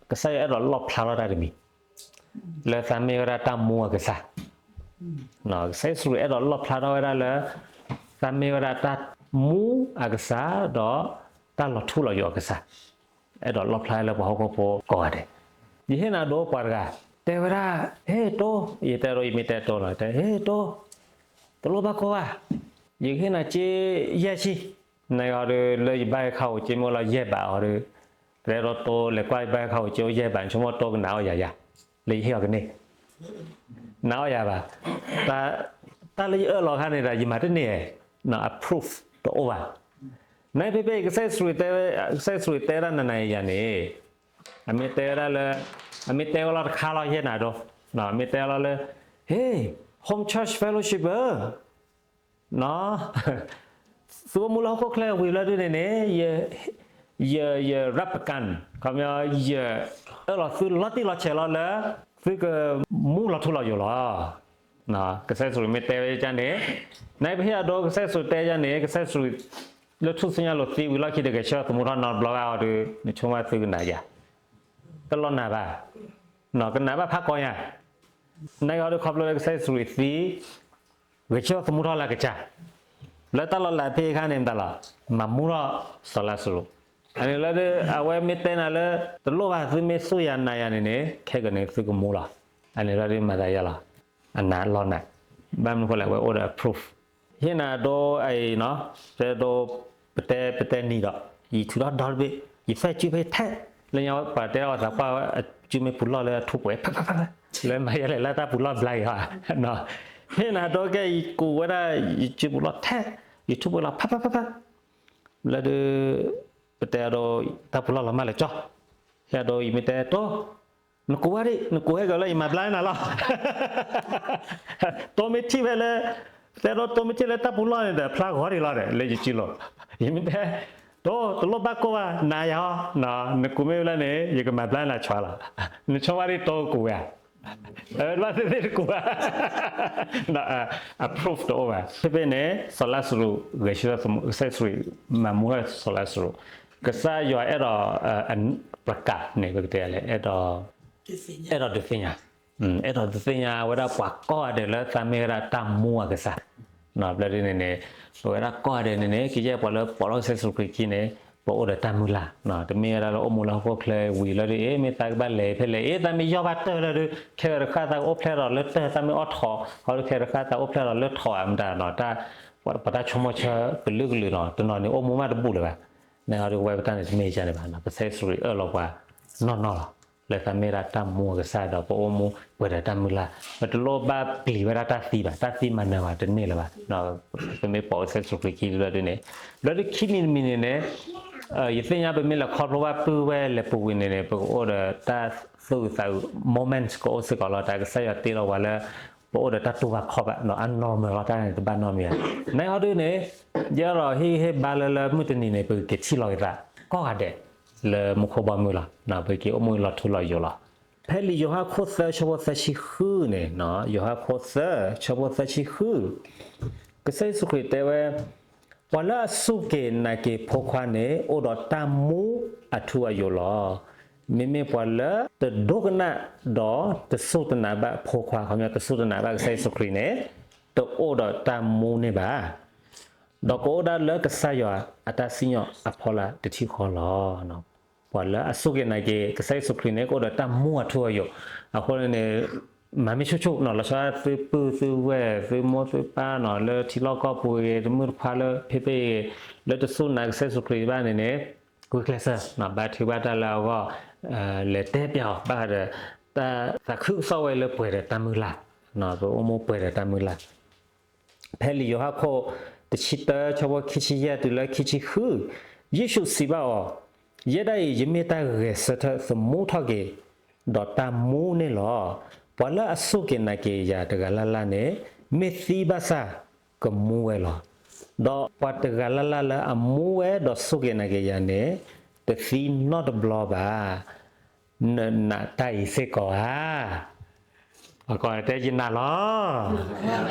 ကစၢ်ယွၤအဲၣ်ဒိးလီၣ်ဖျါထီၣ်တၢ်တမံၤ လၢသးမ့ၢ်ဝဲဒၣ်တၢ်မူအကစၢ်, ကစၢ်ယ့ၣ်ၡူးအဲၣ်ဒိးလီၣ်ဖျါထီၣ်ဝဲဒၣ်လၢ သးမ့ၢ်ဝဲဒၣ်တၢ်မူအကစၢ် ဒီးတၢ်လီၤထူလီၤယိာ်အကစၢ်, အဲၣ်ဒိးလီၣ်ဖျါလၢပှၤဟီၣ်ခိၣ်ဖိကိးဂၤဒဲး. ယဟ့ၣ်နၤဒိပှၤတဂၤ တဲဝဲဒၣ်, ဟ့ၣ်တိ, ယတဲဒိ ယမ့ၢ်တဲတိလီၤ, တဲ ဟ့ၣ်တိ, တလိၣ်ဘၣ်ကိၢ်ဘၣ်, ယကဟ့ၣ်နၤစ့ယဲၢ်ဆံ, နဂီၤဒီး လၢယဘါယခါအိၣ်စ့မ့ၢ်လီၤယဲၢ်ဘးအီၤဒီး, တဲဒိတိလဲၤကွၢ်ယဘါယခါအိၣ်စ့အိၣ်ယဲၢ်ဘး, ဆိကမိၣ်တိကနးအီၣ်ယၤယၤ, လၢယဟ့ၣ်အီၤကန့ၢ် နးအီၣ်ယၤဘၣ်, တၢ်လၢယအၢၣ်လီၤခါန့ၣ်ဒီး ယမၤတန့ၢ်, အ proof တအိၣ်ဘၣ်. နဖဲဖဲအံၤ ကစၢ်ယ့ၣ်ၡူးတဲ, ကစၢ်ယ့ၣ်ၡူးတဲဒၣ်နၤနၤယၤန့ၣ်, အမ့ၢ်တဲဝဲဒၣ်လၢ, အမ့ၢ်တဲဝဲလီၤတခါလီၤယဲၢ်နၤဒိ, အမ့ၢ်တဲလီၤလၢ, ဟ့ၣ်, Home Church Fellowship ဧၢ သုအိၣ်မူလၢဟီၣ်ခိၣ်ချၢဝံၤလီၤဒုန့ၣ်န့ၣ်, ယ, ယ, ယ รับประกัน, ခီပညီ ယအၢၣ်လီၤသုလီၤတံၢ်လီၤဆဲးလီၤလၢ သုကမူလီၤထူလီၤယိာ်လီၤ. ကစၢ်ယ့ၣ်ၡူးမ့ၢ်တဲဝဲဒ်န့ၣ်, နပဟ့ၣ်အဒိ ကစၢ်ယ့ၣ်ၡူးတဲဒ်န့ၣ်, ကစၢ်ယ့ၣ်ၡူး လၢထူၣ်စုညါလိၤသံဝံၤလီၢ်ခံဒီး ဂဲၤဆၢထၢၣ်သမူထီၣ်နီတဘျီဂၤအီၤဒီး နဆိကမိၣ်သုကနးယၤ, တလီၤနးဘၣ်, ကနးဘၣ်ဖးကီညါ, နဂီၤဒီးခီဖျိလၢကစၢ်ယ့ၣ်ၡူးသံ ဂဲၤဆၢထၢၣ်သမူထီၣ်လၢကစၢ်, လၢတၢ်လီၤလးဖဲအခါန့ၣ်မတၤလီၤ, မၤမူထီၣ်စီၤလါစရူး, အန့ၣ်လီၤဒု အဝဲမ့ၢ်တဲနၤလၢ တလိၣ်ဘၣ်သုမ့ၢ်သူၣ်ယၤနးယၤန့ၣ်န့ၣ် ခဲကနံၣ်သုကမူလီၤ, အန့ၣ်လီၤဒုမၤသးယါလီၤ, အနးလီၤနး, ဘၣ်မနုၤဃိလဲၣ် အဝဲအိၣ်ဒီးအ proof, ဟ့ၣ်နၤဒိအံၤနီၤ, တဲဒိ ပတဲ ပတဲနံၤဒီး ယထုးထီၣ်ဒီတဘ့ၣ်, ယသၢစုဖဲထဲ, လၢညါဝဲပှၤတဲထီၣ်ဝဲသးပှၢ်ဝဲ စုမ့ၢ်ပူၤလီၢ်လၢအထူပှဲၤ ဖးဖးဖးဖး လၢမၤယဲလဲၣ်လၢတၢ်ပူၤလီၢ်ဘျါအံၤဟီ, ဖဲန့ၣ်အဒိကဲ ယကူးဝဲဒၣ် ယစုပူၤလီၢ်ထဲ ယထူပှဲၤလီၤ ဖးဖးဖးဖး လၢဒုး ပတဲအဒိ တၢ်ပူၤလီၢ်လီၤမၢ်လၢကၠီ, ဟဲအဒိ ယမ့ၢ်တဲတိ နကူးဝဲဒၣ် နကူးဟဲက့ၤလၢယမၤဘျါနၤလီၤ. တိမ့ၢ်ထံၣ်ဖဲလၢ တဲဒိ တိမ့ၢ်ထံၣ်လၢတၢ်ပူၤလီၢ်န့ၣ်ဒီး ဖျါဂီၤဒံးလီၤဒီး လၢယစုလီၢ်, ယမ့ၢ်တဲ တိ တလိၣ်ဘၣ်ကိၢ်ဘၣ် နၤယၤဟီ, နကူးမ့ၢ်ဝဲလၢန့ၣ် ယကမၤဘျါနၤဆှါလီၤ. နဆိကမိၣ်ဒ်တိကူးဝဲဧါ, ဘၣ်သ့ၣ်သ့ၣ်တကူးဘၣ် အ proof တအိၣ်ဘၣ်. ဖဲဖဲန့ၣ် စီၤလါစရူး ဂဲၤဆၢထၢၣ်သမူ ကစၢ်ယ့ၣ်ၡူးခရံာ် မၤမူထီၣ်စီၤလါစရူး, ကစၢ်ယွၤအဲၣ်ဒိး ပြကးန့ၣ် ပကတဲလဲၣ် အဲၣ်ဒိး အဲၣ်ဒိးဒုးသ့ၣ်ညါ, အဲၣ်ဒိးဒုးသ့ၣ်ညါဝဲဒၣ်ပှၤကိးဂၤဒဲးလၢသးမ့ၢ်ဝဲဒၣ်တၢ်မူအကစၢ်, ဘျီဒ်န့ၣ်န့ၣ် ပဝဲဒၣ်ကိးဂၤဒဲးန့ၣ်န့ၣ် ကယဲၢ်ပှၤလၢပိာ်ထီၣ်ကစၢ်ယ့ၣ်ၡူးခရံာ်ခံန့ၣ် ပအိၣ်ဒီးတၢ်မုၢ်လၢ်, တမ့ၢ်ဝဲဒၣ်လၢအိၣ်မူလၢဟီၣ်ခိၣ်ချၢဝံၤလီၤဒ်အံၤ မ့ၢ်သးကဘၣ်လဲၤဖဲလဲၣ်အံၤ သးမ့ၢ်ယီၢ်ဘၣ်တၢၢ်လၢဒုး ခဲဂၤတဃၣ်သးကအိၣ်ဖျဲၣ်ဒီးလၢတၢၢ် သးမ့ၢ်အီၣ်ထိး ဟီဒုးခဲဂၤတဃၣ်သးအိၣ်ဖျဲၣ်ဒီးလၢထိးဧါ မတၤနီၤ တၢ် ပှၤတၢ်ဆိကမိၣ်ဆၢကလုာ်ကလုာ်နီၤ တနီၤန့ၣ် အိၣ်မူမးတဘူၣ်လၢၤဘၣ်, န့ၣ်ဟီဒုးဝဲပတၢ်န့ၣ်တမ့ၢ်ဒ်န့ၣ်ဘၣ်, ကစၢ်ယ့ၣ်ၡူးခရံာ်အၢၣ်လီၤပှၤနီၢ်နီၢ်လီၤ, လၢသးမ့ၢ်ဒၣ်တၢ်မူအကစၢ်ဒီး ပအိၣ်မူပှဲၤဒီးတၢ်မုၢ်လၢ်, ပတလိၣ်ဘၣ်ပျံၤဝဲဒၣ်တၢ်သံဘၣ်, တၢ်သံမၤနၢၤဘၣ်တန့ၢ်လၢၤဘၣ်, ပမ့ၢ်ပိာ်ကစၢ်ယ့ၣ်ၡူးခရံာ်ခံဘျီဒ်န့ၣ်, ဘျီဒ်ခံမံၤတမံၤန့ၣ်န့ၣ် ယသ့ၣ်ညါပမ့ၢ်လဲၤခီဖျိဘၣ်ပုၢ်ဝဲၢ်လဲၤပူၤဝံၤန့ၣ်န့ၣ် ပကအိၣ်ဒီးတၢ်သူၣ်အုးသးအုး moment ကအိၣ်စ့ၢ်ကီးလီၤ, တၢ်ကစၢ်ယွၤတ့လီၤပှၤလၢ ပအိၣ်ဒီးတၢ်တူၢ်ဘၣ်ခီၣ်ဘၣ်နီၤ အ normal လီၤ, တၢ်န့ၣ်တဘၣ်နီတမံၤဘၣ်, န့ၣ်ဟီဒုးန့ၣ် ယအဲၣ်ဒိးဟ့ၣ်ဂံၢ်ဟ့ၣ်ဘါလၢ လၢမုၢ်တနံၤန့ၣ် ပကက့ၤထံၣ်လီၤက့ၤသး ကိးဂၤဒဲး လၢမူခိၣ်ဘီမုၢ်လီၤ, ပကက့ၤအိၣ်မူလီၤထူလီၤယိာ်လီၤ. ဖဲလံာ်ယိၤဟၣ်ခိၣ်သၢဆၢဖိသၢဆံဃုန့ၣ်, ယိၤဟၣ်ခိၣ်သၢ ဆၢဖိသၢဆံဃု, ကစၢ်ယ့ၣ်ၡူးခရံာ်တဲဝဲ, ပှၤလၢအစူၢ်က့ၤနာ်က့ၤဖိခွါန့ၣ် အိၣ်ဒီးတၢ်မူအထူအယိာ်လီၤ. မ့မ့ၢ်ပှၤလၢတဒိကနၣ်ဒီးတစူၢ်တနာ်ဘၣ်ဖိခွါ, ခီပညီတစူၢ်တနာ်ဘၣ်ကစၢ်ယ့ၣ်ၡူးခရံာ်န့ၣ် တအိၣ်ဒီးတၢ်မူန့ၣ်ဘၣ်. ဒီးကအိၣ်ဒၣ်လၢကစၢ်ယွၤအတၢ်စံၣ်ညီၣ်အဖီလာ်တထံၣ်ဃီလီၤ. ပှၤလၢအစူၢ်က့ၤနာ်က့ၤကစၢ်ယ့ၣ်ၡူးခရံာ်န့ၣ် ကအိၣ်ဒီးတၢ်မူအထူအယိာ်, အဃိန့ၣ်န့ၣ် မၤမ့ၢ်ဆူၣ်ဆူၣ်နီၤ, လီၤဆီသုပုၢ်သုဝဲၢ်သုမိၢ်သုပၢ်နီၤ, လၢထံလီၢ်ကီၢ်ပူၤဂ့ၤ, တမုၢ်တခွါလၢဖဲဖဲအံၤ, လၢတစူၢ်နာ်ကစၢ်ယ့ၣ်ၡူးခရံာ်ဘၣ်န့ၣ်န့ၣ်, ဂုာ်ကျဲးစၢး ဘါထုကဖၣ်တၢ်လၢအဂီၢ်, လဲၤတဲပျးအီၤဘၣ်ဃးဒီး တၢ်သးခုကစီၣ်ဝဲလၢပှဲၤဒီးတၢ်မုၢ်လၢ်, ပအိၣ်မူပှဲၤဒီးတၢ်မုၢ်လၢ်. ဖဲလံာ်ယိၤဟၣ်ခိၣ်တဆံတၢ ဆၢဖိခံဆံယဲၢ်တုၤလၢခံဆံဃု, ယ့ၣ်ၡူးစံးဘၣ်အီၤ, ယဲဒၣ်အံၤ ယမ့ၢ်တၢ်ဂဲၤဆၢထၢၣ်သမူထီၣ်က့ၤ ဒီးတၢ်မူန့ၣ်လီၤ. ပှၤလၢအစူၢ်က့ၤနာ်က့ၤယၤတဂၤလၢ်လၢ်န့ၣ် မ့ၢ်သံဘၣ်ဆၣ်ကမူဝဲလီၤ. ဒီးပှၤတဂၤလၢ်လၢ်လၢအမူဝဲဒီးစူၢ်က့ၤနာ်က့ၤယၤန့ၣ် တသံနီတဘျီဘၣ်. နနာ်တၢ်အံၤစ့ၢ်ကီးဧါ. ပှၤကိးတဲယနာ်လီၤ. မ့ၢ်,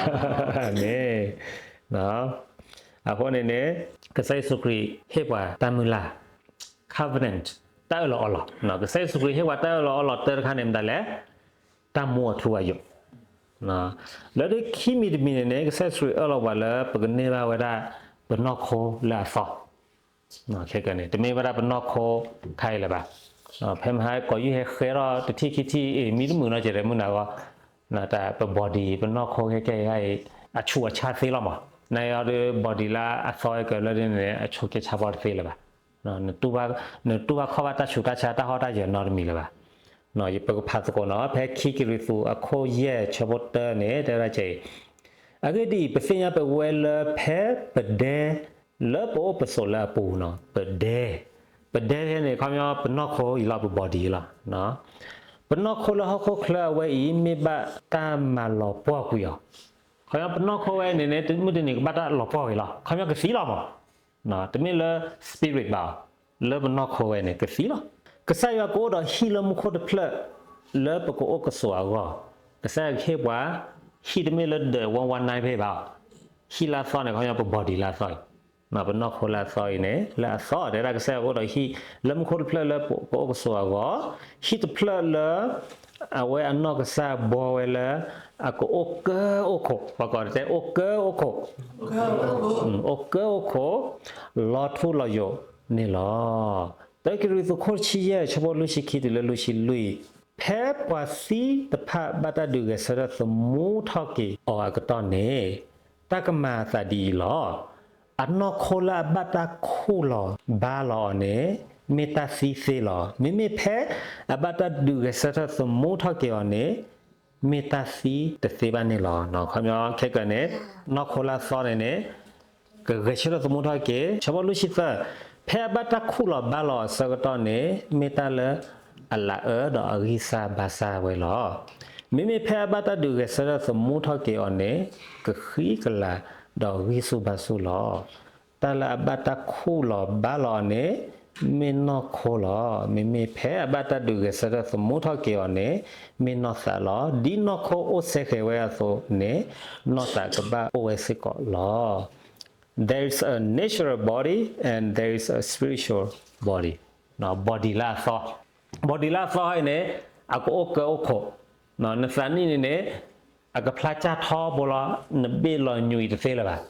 အဃိန့ၣ်န့ၣ် ကစၢ်ယ့ၣ်ၡူးခရံာ်ဟ့ၣ်ပှၤတၢ်မုၢ်လၢ်, covenant, တၢ်အၢၣ်လီၤအီလီၤ. ကစၢ်ယ့ၣ်ၡူးခရံာ်ဟ့ၣ်ပှၤတၢ်အၢၣ်လီၤအီလီၤတၢတခါန့ၣ်မတၤလဲၣ်, တၢ်မူအထူအယိာ်. လၢဒ်ခံမံၤတမံၤန့ၣ်န့ၣ် ကစၢ်ယ့ၣ်ၡူးခရံာ်အၢၣ်လီၤပှၤလၢပကန့ၢ်ဘၣ်ဝဲဒၣ် ပနီၢ်ခိလၢအသီ ခဲကနံၣ်န့ၣ် တမ့ၢ်ဝဲဒၣ်ပနီၢ်ခိခါအံၤလၢၤဘၣ်. ဖဲမဟါကီးယုၢ်ဟဲဃဲထီၣ်တထံၣ်ခံထံၣ်အံၤ မံတမုာ်နီတစဲးဒီးမုၢ်နၤဂီၢ်, တၢ်ပ body ပနီၢ်ခိခဲကဲအံၤ အဆူးအဆါသ့လီၤမး, နအံၤဒီး body လၢအသီကၢလၢဒ်န့ၣ်န့ၣ် အဆူးကဲဆါဘီတသ့လၢၤဘၣ်. နတူၢ်ဘၣ်ခီၣ်ဘၣ်တၢ်ဆူးတၢ်ဆါတၢ်ဟီၣ်တၢ်ယၢၤနီတမံၤလၢၤဘၣ်. ပကဖးသကိးနီၤ ဖဲခံကရံၣ်သူးအခိၣ်ယဲၢ်ဆၢဖိတၢန့ၣ် တဲဝဲဒၣ်ကဲအံၤ, အဂ့ၢ်ဒ်အံၤ ပသ့ၣ်ညါပဝဲလၢဖဲပဒဲ လၢပအိၣ်ပဆိးလၢအပူၤနီၤ ပဒဲ, ပဒဲဖဲန့ၣ် ခီပညီပနီၢ်ခိအံၤလီၤ ပ body အံၤလီၤ. ပနီၢ်ခိလၢဟီၣ်ခိၣ်ချၢအဝဲအံၤ မ့ၢ်ဘၣ်တၢ်မၤလီၤပှီၢ်ကွံာ်အီၤ, ခီပညီပနီၢ်ခိဝဲန့ၣ်န့ၣ် မုၢ်တနံၤကဘၣ်တၢ်လီၤပှီၢ်ကွံာ်လီၤ ခီပညီကသံလီၤမး. တမ့ၢ်လၢ spirit ဘၣ်, လၢပနီၢ်ခိဝဲန့ၣ် ကသံလီၤ. ကစၢ်ယွၤကအိၣ်ဒီးဟံၣ်လၢမူခိၣ်တဖျၢၣ် လၢပကအိၣ်ကဆိးအဂီၢ်, ကစၢ်ယွၤကဟ့ၣ်ပှၤ ဟံၣ်တမ့ၢ်လၢဒီး one one nine ဖဲဘၣ်, ဟံၣ်လၢအသီန့ၣ် ခီပညီပ body လၢအသီအံၤ, ပနီၢ်ခိလၢအသီအံၤန့ၣ် လၢအသီ တဲဒၣ်ကစၢ်ယွၤကအိၣ်ဒီးဟံၣ်လၢမူခိၣ်တဖျၢၣ်လၢပကအိၣ်ကဆိးအဂီၢ်, ဟံၣ်တဖျၢၣ်လၢ အဝဲအနီၢ်ကစၢ်ဘှီဝဲလၢ အကအိၣ်ကၢအိၣ်ခိး, ပှၤကိးတဲအိၣ်ကၢအိၣ်ခိး, အိၣ်ကၢအိၣ်ခိး, လီၤထူလီၤယိာ်န့ၣ်လီၤ. တၢကရံၣ်သူးခိၣ်တဆံယဲၢ် ဆၢဖိလွံၢ်ဆံခံတုၤလၢလွံၢ်ဆံလွံၢ်, ဖဲပှၤသံတဖၣ်ဘၣ်တၢ်ဒုးဂဲၤဆၢထၢၣ်သမူထီၣ်က့ၤအီၤအကတီၢ်န့ၣ်, တၢ်ကမၤအသးဒ်အံၤလီၤ. အနီၢ်ခိလၢအဘၣ်တၢ်ခူၣ်လီၤဘါလီၤအီၤန့ၣ် မ့ၢ်တၢ်သံသ့လီၤ. မ့မ့ၢ်ဖဲအဘၣ်တၢ်ဒုးဂဲၤဆၢထၢၣ်သမူထီၣ်က့ၤအီၤန့ၣ် မ့ၢ်တၢ်သံတသ့ဘၣ်န့ၣ်လီၤ. ခီပညီခဲကၢန့ၣ် နီၢ်ခိလၢအသီန့ၣ်န့ၣ် ကဂဲၤဆၢထၢၣ်သမူထီၣ်က့ၤ. ဆၢဖိလွံၢ်ဆံသၢ, ဖဲအဘၣ်တၢ်ခူၣ်လီၤဘါလီၤအဆၢကတီၢ်န့ၣ် မ့ၢ်တၢ်လၢအလၤအၢဒီးအဂံၢ်စၢ်ဘါစၢ်ဝဲလီၤ. မ့မ့ၢ်ဖဲအဘၣ်တၢ်ဒုးဂဲၤဆၢထၢၣ်သမူထီၣ်က့ၤအီၤန့ၣ် ကဃံကလၤဒီးဂံၢ်ဆူၣ်ဘါဆူၣ်လီၤ. တၢ်လၢအဘၣ်တၢ်ခူၣ်လီၤဘါလီၤအီၤန့ၣ် မ့ၢ်နီၢ်ခိလီၤ. မ့မ့ၢ်ဖဲအဘၣ်တၢ်ဒုးဂဲၤဆၢထၢၣ်သမူထီၣ်က့ၤအီၤန့ၣ် မ့ၢ်နီၢ်သးလီၤ. ဒ်နီၢ်ခိအိၣ်စဲဃဲၤဝဲအသိးန့ၣ် နီၢ်သးကဘၣ်အိၣ်ဝဲစ့ၢ်ကီးလီၤ. There is a natural body and there is a spiritual body. body လၢအသီ, body လၢအသီအံၤန့ၣ် အကအိၣ်ကၢအိၣ်ခိး, နသးနံၣ်န့ၣ်န့ၣ် အကဖျါစၢ်ထီဘိလီၤ, နဘ့ၣ်လီၤညွံးတသ့လၢၤဘၣ်,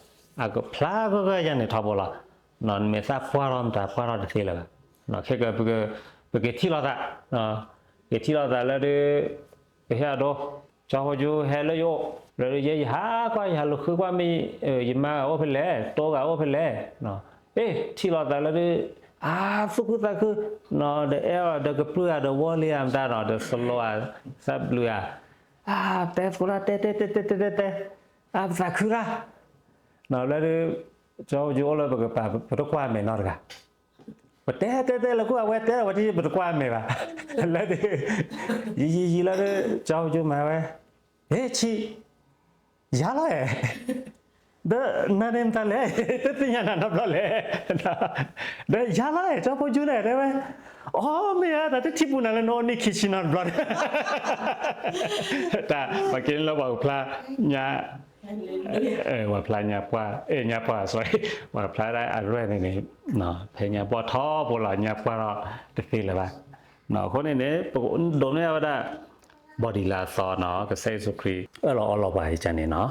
အကဖျါဂၢၢ်ဂၢၢ်ယါန့ၣ်ထီဘိလီၤ. နမဲာ်သၣ်ပှၢ်ထီၣ်မတၤပှၢ်ထီၣ်တသ့လၢၤဘၣ်. ခဲကၢ ပကထံၣ်လိာ်သး, ကထံၣ်လိာ်သးလၢဒုး ပဟဲအဒိ, ကၠီဖိကၠူဟဲလၢယအိၣ်, လၢဒုးယဲယဟးကွၢ် ယဟးလူၤဃုကွၢ်မ့ၢ် ယမါဂၤအိၣ်ဖဲလဲၣ်, တိဂၤအိၣ်ဖဲလဲၣ်. အ့ၣ် ထံၣ်လိာ်သးလၢဒုး အါ သူၣ်ခုသးခု, ဒီးအဲၣ်အီၤဒီးကပြုၢ်ဂၤဒီးဝီလံဧါမတၤဒီး တသလိဧါ, သးဘျုးဧါ, အါ တဲသကိးတၢ် တဲတဲတဲတဲတဲတဲ, အါ ပသးခုတၢ်, လၢဒုး ကၠီဖိကၠူအိၣ်လၢပကပၤ ပတကွၢ်မဲာ်နီတဂၤ ပတဲတဲတဲလၢခိၣ်အဝဲတဲဝဲတံၢ် ပတကွၢ်မဲာ်ဘၣ်. လၢဒုး ယံာ်ယံာ်ယံာ်လၢဒုး ကၠီဖိကၠူမၤဝဲ, ဟ့ၣ်ဆံး, ယၤလီၤအဲၣ်, ဒီးနၤန့ၣ်မတၤလဲၣ်, တသ့ၣ်ညါနၤနီတဘျီလဲၣ်. ဒီးယၤလီၤအဲၣ် ကၠီဖိကၠူန့ၣ်တဲဝဲ, အီ မ့ၢ်ဧါ တၢ်တထံၣ်ပူၤနၤလၢနအိၣ်နံᣣ်ခံဆံနီတဘျီန့ၣ် တၢ်ပှၤက့ၤလၢပှၤကဖျါညါ, ပှၤဖျါညါပှၢ်, အဲ ညါပှၢ် sorry, ပှၤဖျါဒၣ်အရဲၣ်န့ၣ်န့ၣ်, ဖဲညါပှၢ်ထီဘိလီၤ ညါပှၢ်ထီတသ့လၢၤဘၣ်. အဃိန့ၣ်န့ၣ် ပကဒိးန့ၢ်ဝဲဒၣ် body လၢအသီနီၤ, ကစၢ်ယ့ၣ်ၡူးခရံာ်အၢၣ်လီၤအီလီၤပှၤယကန့ၣ်နီၤ.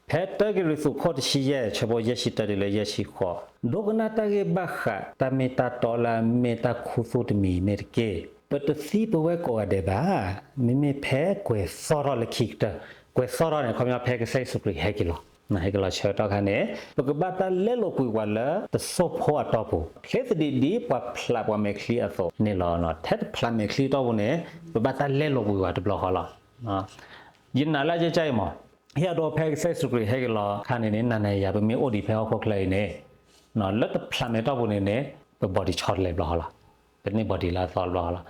ဖဲတၢကရံၣ်သူးခိၣ်တဆံယဲၢ် ဆၢဖိယဲၢ်ဆံတၢတုၤလၢယဲၢ်ဆံဃိး, ဒိကနၣ်တၢ်ဂ့ၢ်ဘၣ်ဃးတၢ်မ့ၢ်တၢ်တီလၢအမ့ၢ်တၢ်ခူသူၣ်တမံၤမ့ၢ်တက့ၢ်. ပတသံပဝဲကိးဂၤဒဲးဘၣ်. မ့မ့ၢ်ဖဲကွဲၤသီၣ်ထီၣ်လၢခံကတၢၢ်, ကွဲၤသီၣ်ထီၣ်န့ၣ် ခီပညီဖဲကစၢ်ယ့ၣ်ၡူးခရံာ်ဟဲက့ၤလီၤ, ဟဲက့ၤလီၤဆၢကတီၢ်ခါန့ၣ် ပကဘၣ်တၢ်လဲလိာ်ကွံာ်ပှၤလၢတစိၢ်ဖိအတီၢ်ပူၤ, ချ့သဒံးဒ်ပှၤဖျးပှၤမဲာ်ချံအသိးန့ၣ်လီၤ. ထဲတဖျးမဲာ်ချံအတီၢ်ပူၤန့ၣ် ပဘၣ်တၢ်လဲလိာ်ကွံာ်ပှၤတဘျီဃီလီၤ. ယနာ်လၢအကကအံၤမး, ဟ့ၣ်အဒိဖဲကစၢ်ယ့ၣ်ၡူးခရံာ်ဟဲက့ၤလီၤခါန့ၣ်န့ၣ် နၤနၤယၤယၤ ပမ့ၢ်အိၣ်ဒံးဖဲဟီၣ်ခိၣ်ချၢအံၤန့ၣ်, လၢတဖျးမဲာ်တီၢ်ပူၤန့ၣ်န့ၣ် ပ body ဆီတလဲတဘျီဃီလီၤ, ပန့ၢ် body လၢအသီတဘျီဃီလီၤ.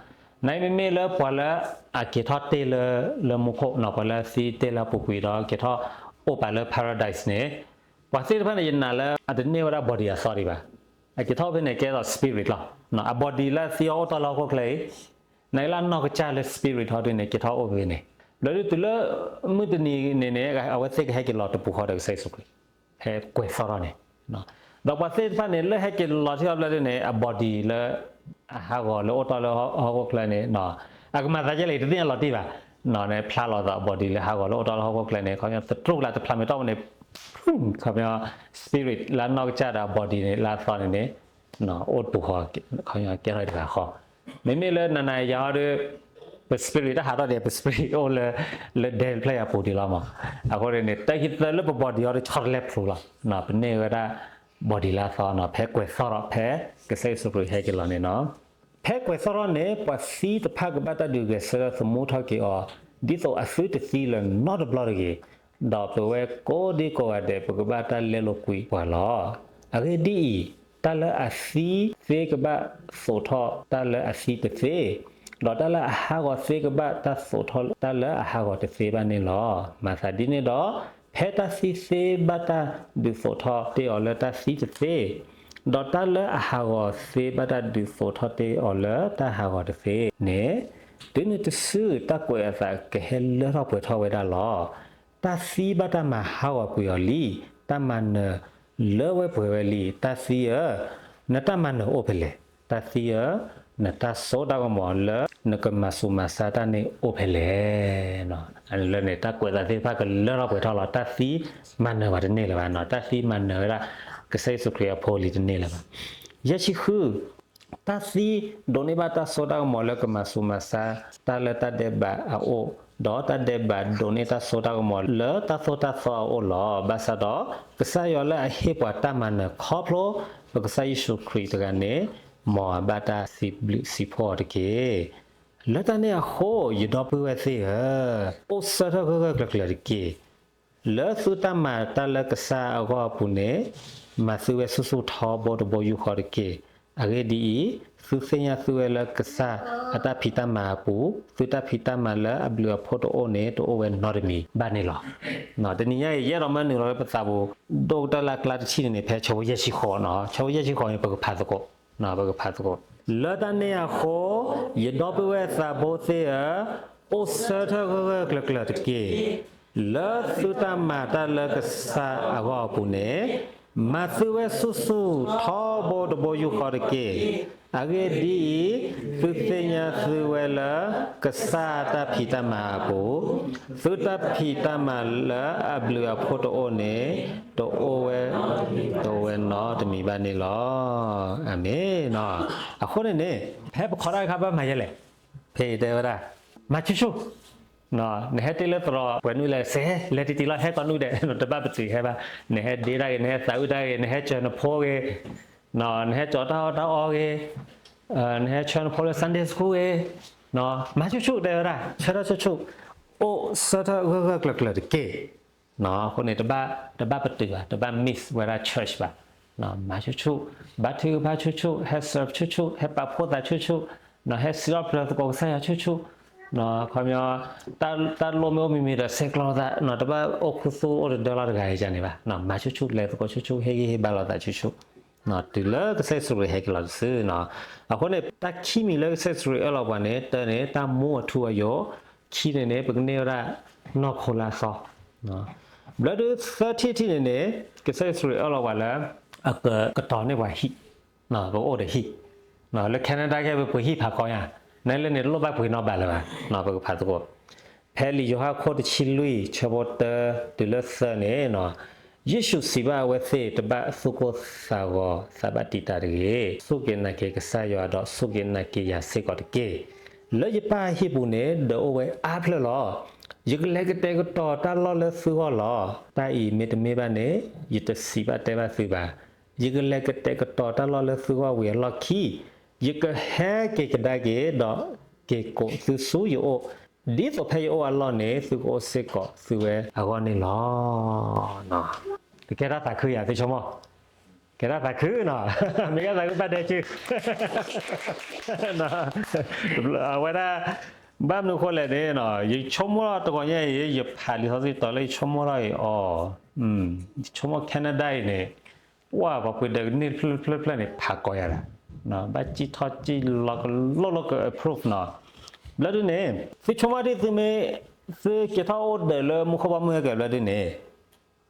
နမ့မ့ၢ်လၢပှၤလၢအက့ၤထီၣ်တ့ၢ်လၢ လၢမူခိၣ်နီၤ, ပှၤလၢအသံတ့ၢ်လၢအပူၤကွံာ်ဒီး က့ၤထီၣ်အိၣ်ပာ်လၢ paradise န့ၣ်, ပှၤသ့ၣ်တဖၣ်န့ၣ် ယနာ်လၢအတန့ၢ်ဝဲဒၣ် body အသီဒံးဘၣ်. အက့ၤထီၣ်ဖဲန့ၣ် ကဲထီၣ် spirit လီၤ. အ body လၢအသံအီၤအိၣ်တ့ၢ်လၢဟီၣ်ခိၣ်ချၢအံၤ, နလၢအနီၢ်ကစၢ်လၢ spirit ထီၣ်ဒ်န့ၣ် က့ၤထီၣ်အိၣ်ဖဲန့ၣ်, ဘျီဒုးတုၤလၢမုၢ်တနံၤန့ၣ်န့ၣ် အဝဲသ့ၣ်ကဟဲက့ၤလီၤတပူၤဃီဒီးကစၢ်ယ့ၣ်ၡူးခရံာ် ဖဲကွဲၤသီၣ်ထီၣ်န့ၣ်, ဒီးပှၤသ့ၣ်တဖၣ်န့ၣ် လၢဟဲက့ၤလီၤထံၣ်အီၤဘျီဒုးန့ၣ် အ body လၢအဟးဂီၤလၢအိၣ်တ့ၢ်လၢဟီၣ်ခိၣ်ချၢန့ၣ် အကမၤသးဒ်လဲၣ် တသ့ၣ်ညါလီၤတံၢ်ဘၣ်. ဖျါလီၤသးအ body လၢဟးဂီၤလၢအိၣ်တ့ၢ်လၢဟီၣ်ခိၣ်ချၢန့ၣ် ခီပညီ သတြူးလၢတဖျးမဲာ်တီၢ်ပူၤန့ၣ်, ခီပညီ spirit လၢအနီၢ်ကစၢ်ဒီးအ body န့ၣ် လၢအသီန့ၣ်န့ၣ် အိၣ်တပူၤဃီ, ခီပညီကဲထီၣ်တဂၤဃီ. မ့မ့ၢ်လၢနၤနၤယၤယၤဟီဒုး ပ spirit တဟးထီၣ်ဒံး ပ spirit အိၣ်လၢ လၢဒဲတဖျၢၣ်အံၤအပူၤဒံးလီၤမး. အဃိန့ၣ်န့ၣ် တၢ်ဟံးသၢလၢပ body အီၤဒီး ဆီတလဲဖျိလီၤ. ပန့ၢ်ဝဲဒၣ် body လၢအသီနီၤ, ဖဲကွဲၤသီၣ်ထီၣ် ဖဲကစၢ်ယ့ၣ်ၡူးခရံာ်ဟဲက့ၤလီၤန့ၣ်နီၤ. ဖဲကွဲၤသီၣ်ထီၣ်န့ၣ် ပှၤသံတဖၣ်ကဘၣ်တၢ်ဒုးဂဲၤဆၢထၢၣ်သမူထီၣ်က့ၤအီၤ ဒ်သိးအသုတသံလၢၤနီတဘျီတဂ့ၤ, ဒီးပဝဲကိးဒံကိးဂၤဒဲး ပကဘၣ်တၢ်လဲလိာ်ကွံာ်ပှၤလီၤ. အဂ့ၢ်ဒ်အံၤ, တၢ်လၢအသံသ့ကဘၣ်သိးထီၣ်တၢ်လၢအသံတသ့, ဒီးတၢ်လၢအဟးဂီၤသ့ကဘၣ်တၢ်သိးထီၣ်တၢ်လၢအဟးဂီၤတသ့ဘၣ်န့ၣ်လီၤ. မၤသးဒ်န့ၣ်ဒီး, ဖဲတၢ်သံသ့ဘၣ်တၢ်ဒုးသိးထီၣ်တ့ၢ်အီၤလၢတၢ်သံတသ့, ဒီးတၢ်လၢအဟးဂီၤသ့ဘၣ်တၢ်ဒုးသိးထီၣ်တ့ၢ်အီၤလၢတၢ်ဟးဂီၤတသ့န့ၣ်, တုၤနုၤတစုတၢ်ကွဲးအသးကဟဲလၢထီၣ်ပှဲၤထီၣ်ဝဲဒၣ်လီၤ. တၢ်သံဘၣ်တၢ်မၤဟးဂီၤကွံာ်အီၤလံ, တၢ်မၤနၢၤလၢဝဲပှဲၤဝဲလံ. တၢ်သံဧၢ, နတၢ်မၤနၢၤအိၣ်ဖဲလဲၣ်. တၢ်သံဧၢ, နတၢ်စိတၢ်ကမီၤလၢနကမၤဆူးမၤဆါတၢ်န့ၣ်အိၣ်ဖဲလဲၣ်. လၢန့ၣ် တၢ်ကွဲးအသးသ့ၣ်တဖၣ်ကလၢထီၣ်ပှဲၤထီၣ်လီၤ. တၢ်သံမၤနၢၤပှၤတန့ၢ်လၢၤဘၣ်နီၤ. တၢ်သံမၤနၢၤဝဲဒၣ် ကစၢ်ယ့ၣ်ၡူးခရံာ်အဖိအလံၤတန့ၢ်လၢၤဘၣ်. ယဲၢ်ဆံဃု, တၢ်သံဒိးန့ၢ်ဘၣ်တၢ်စိတၢ်ကမီၤလၢကမၤဆူးမၤဆါတၢ်လၢတၢ်ဒဲးဘးအအိၣ်, ဒီးတၢ်ဒဲးဘးဒိးန့ၢ်တၢ်စိတၢ်ကမီၤလၢတၢ်သိၣ်တၢ်သီအအိၣ်လီၤ. ဘၣ်ဆၣ်ဒီး ကစၢ်ယွၤလၢအဟ့ၣ်ပှၤတၢ်မၤနၢၤခီဖျိ ပကစၢ်ယ့ၣ်ၡူးခရံာ်တဂၤန့ၣ် မ်အဘၣ်တၢ်စံးဘျုးစံးဖှိၣ်အီၤတက့ၢ်. လၢတၢ်န့ၣ်အဃိ ယဒီပုၢ်ဝဲၢ်သ့ၣ်ဧၢ, အိၣ်ဆၢထၢၣ်ဂၢၢ်ဂၢၢ်ကျၢၤကျၢၤတက့ၢ်. လၢသုတၢ်မၤတၢ်လၢကစၢ်အဂီၢ်အပူၤန့ၣ်, မၤသုဝဲဆူၣ်ဆူၣ်ထီဘိတဘိယူၢ်ဃီတက့ၢ်. အဂ့ၢ်ဒ်အံၤ, သုသ့ၣ်ညါသုဝဲလၢကစၢ်အတၢ်ဖံးတၢ်မၤအပူၤ, သုတၢ်ဖံးတၢ်မၤလၢအဘျုးအဖှိၣ်တအိၣ်န့ၣ် တအိၣ်ဝဲနီတမံၤဘၣ်န့ၣ်လီၤ. တနံၤညါအံၤ ယအဲၣ်ဒိးမၢနုာ်လီၤလၢပသးပူၤ, ဒိၣ်ကတၢၢ်လၢအကျါတထံၣ်န့ၣ်န့ၣ် ဖဲဆၢဖိယဲၢ်ဆံဃိးနီၤ, ဆၢဖိယဲၢ်ဆံဃိးန့ၣ် ပကဖးသကိး, ပကဖးသကိး. လၢတၢ်န့ၣ်အဃိ, ယဒီပုၢ်ဝဲၢ်သးဘိသ့ၣ်ဧၢ, အိၣ်ဆၢထၢၣ်ဂၢၢ်ဂၢၢ်ကျၢၤကျၢၤတက့ၢ်. လၢသုတၢ်မၤတၢ်လၢကစၢ်အဂီၢ်အပူၤန့ၣ်, မၤသုဝဲဆူၣ်ဆူၣ်ထီဘိတဘိယူၢ်ဃီတက့ၢ်. အဂ့ၢ်ဒ်အံၤ, သုသ့ၣ်ညါသုဝဲလၢ ကစၢ်တၢ်ဖံးတၢ်မၤအပူၤ, သုတၢ်ဖံးတၢ်မၤလၢအဘျုးအဖှိၣ်တအိၣ်န့ၣ်, တအိၣ်ဝဲ, တအိၣ်ဝဲနီတမံၤဘၣ်န့ၣ်လီၤ. အၤမ့ၣ်. အဃိန့ၣ်န့ၣ်, ဖဲပခိးတၢ်တခါဘၣ်မၤယဲလဲၣ်, ဖဲအံၤတဲဝဲဒၣ်, မၤဆူၣ်ဆူၣ် နဟဲတ့ၢ်လၢသရိာ်ပှဲၤနွံလဲၣ်, စဲးလဲၤတံၢ်တံၢ်လီၤ ဟဲကိးနွံဒဲး, တဘၣ်ပတုာ်ဟဲဘၣ်, နဟဲဒ့တၢ်ဂ့ၤ, နဟဲသးဝံၣ်တၢ်ဂ့ၤ, နဟဲစၢၤနဖိဂ့ၤ, နဟဲကၠီၤတၢ်အီၣ်တၢ်အီဂ့ၤ, နဟဲဆှၢနဖိလၢ Sunday School ဂ့ၤ, မၤဆူၣ်ဆူၣ်တဲဝဲဒၣ်, ဆၢထၢၣ်ဆူၣ်ဆူၣ်, အိၣ်ဆၢထၢၣ်ဂၢၢ်ဂၢၢ်ကျၢၤကျၢၤတက့ၢ်. အဃိန့ၣ် တဘၣ်ပတုာ်ဘၣ်, တဘၣ် miss ဝဲဒၣ် church ဘၣ်. မၤဆူၣ်ဆူၣ်, ဘါထုကဖၣ်ဆူၣ်ဆူၣ်, ဟဲ serve ဆူၣ်ဆူၣ်, ဟဲပာ်ဖှိၣ်သးဆူၣ်ဆူၣ်, ဟဲစံးထီၣ်ပတြၢၤသကိးကစၢ်ယွၤဆူၣ်ဆူၣ်, ခီပညီ, တၢ်လိၣ်မ့ၢ်အိၣ်မံၤမံၤဒီး ဆဲးကျိးသး, တဘၣ်အိၣ်ခူသူၣ်အိၣ်တဒၢလီၤတဂၤအံၤန့ၣ်ဘၣ်. မၤဆူၣ်ဆူၣ်, လဲၤသကိးဆူၣ်ဆူၣ်, ဟ့ၣ်ဂံၢ်ဟ့ၣ်ဘါလိာ်သးဆူၣ်ဆူၣ်, တုၤလၢကစၢ်ယ့ၣ်ၡူးခရံာ်ဟဲက့ၤလီၤတစု. အဃိန့ၣ် တၢ်ခံမံၤလၢကစၢ်ယ့ၣ်ၡူးခရံာ်အၢၣ်လီၤပှၤန့ၣ်, တၢန့ၣ် တၢ်မူအထူအယိာ်, ခံန့ၣ်န့ၣ် ပကန့ၢ်ဝဲဒၣ်နီၢ်ခိလၢအသီ. ဘျၢဒုးသၢထံၣ်တထံၣ်န့ၣ်န့ၣ်, ကစၢ်ယ့ၣ်ၡူးခရံာ်အၢၣ်လီၤပှၤလၢ အကကတီၤန့ၢ်ပှၤဟံၣ်, ပကအိၣ်ဒီးဟံၣ်. လၢ Canada ခဲအံၤ ပပှ့ၤဟံၣ်ဖးကီညါ, နလၢန့ၣ်တလိၣ်ဘၣ်ပှ့ၤနီတဘးလၢၤဘၣ်, ပကဖးသကိး. ဖဲလံာ်ယိၤဟၣ်ခိၣ်တဆံလွံၢ် ဆၢဖိတၢတုၤလၢသၢန့ၣ်, ယ့ၣ်ၡူးစံးဘၣ်အဝဲသ့ၣ်, တဘၣ်သူၣ်ကိၢ်သးဂီၤသးဘၣ်တံာ်တာ်တဂ့ၤ. စူၢ်က့ၤနာ်က့ၤကစၢ်ယွၤဒီးစူၢ်က့ၤနာ်က့ၤယၤစ့ၢ်ကီးတက့ၢ်. လၢယပၢ်အဟံၣ်ပူၤန့ၣ် ဒၢးအိၣ်ဝဲအါဖျၢၣ်လီၤ. ယကလဲၤကတဲာ်ကတီၤတၢ်လီၢ်လၢသုဂီၢ်လီၤ. တၢ်အံၤမ့တမ့ၢ်ဘၣ်န့ၣ်, ယတစံးဘၣ်တဲဘၣ်သုဘၣ်. ယကလဲၤကတဲာ်ကတီၤတၢ်လီၢ်လၢသုဂီၢ်ဝံၤအလီၢ်ခံ, ယကဟဲက့ၤကဒါက့ၤဒီးက့ၤကိးသုဆူယအိၣ်, ဒ်သိးဖဲယအိၣ်အလီၢ်န့ၣ် သုကအိၣ်စ့ၢ်ကီးသုဝဲအဂီၢ်န့ၣ်လီၤ. တကဲထီၣ်သးခုယၤ သုဆိကမိၣ်, ကဲထီၣ်သးခုနီၤ, မ့ၢ်ကဲသးခုဘၣ်ဒဲးစု အဝဲဒၣ်, ဘၣ်မနုၤဃိလဲၣ်န့ၣ်, ယဆိကမိၣ်တဂီၤညါအံၤ ယဖးလံာ်စီဆှံတီၤလၢယဆိကမိၣ်ထီၣ်အံၤအီၤ, ယဆိကမိၣ် Canada အံၤန့ၣ်, ပှၤပှ့ၤဒၢးကန့ၢ်တဖျၢၣ်တဖျၢၣ်တဖျၢၣ်န့ၣ် ဖးကီယၤဒၣ်, ဘၣ်စံၣ်ထီၣ်စံၣ်လီၤကလိၣ်လိၣ်က approve နီၤ. ဘျီဒုန့ၣ်, သုဆိကမိၣ်ဒ်သုမ့ၢ်, သုကဲထီၣ်အိၣ်ဒၢးလၢမူခိၣ်ဘီမုၢ်ဟဲက့ၤဘျီဒုန့ၣ်,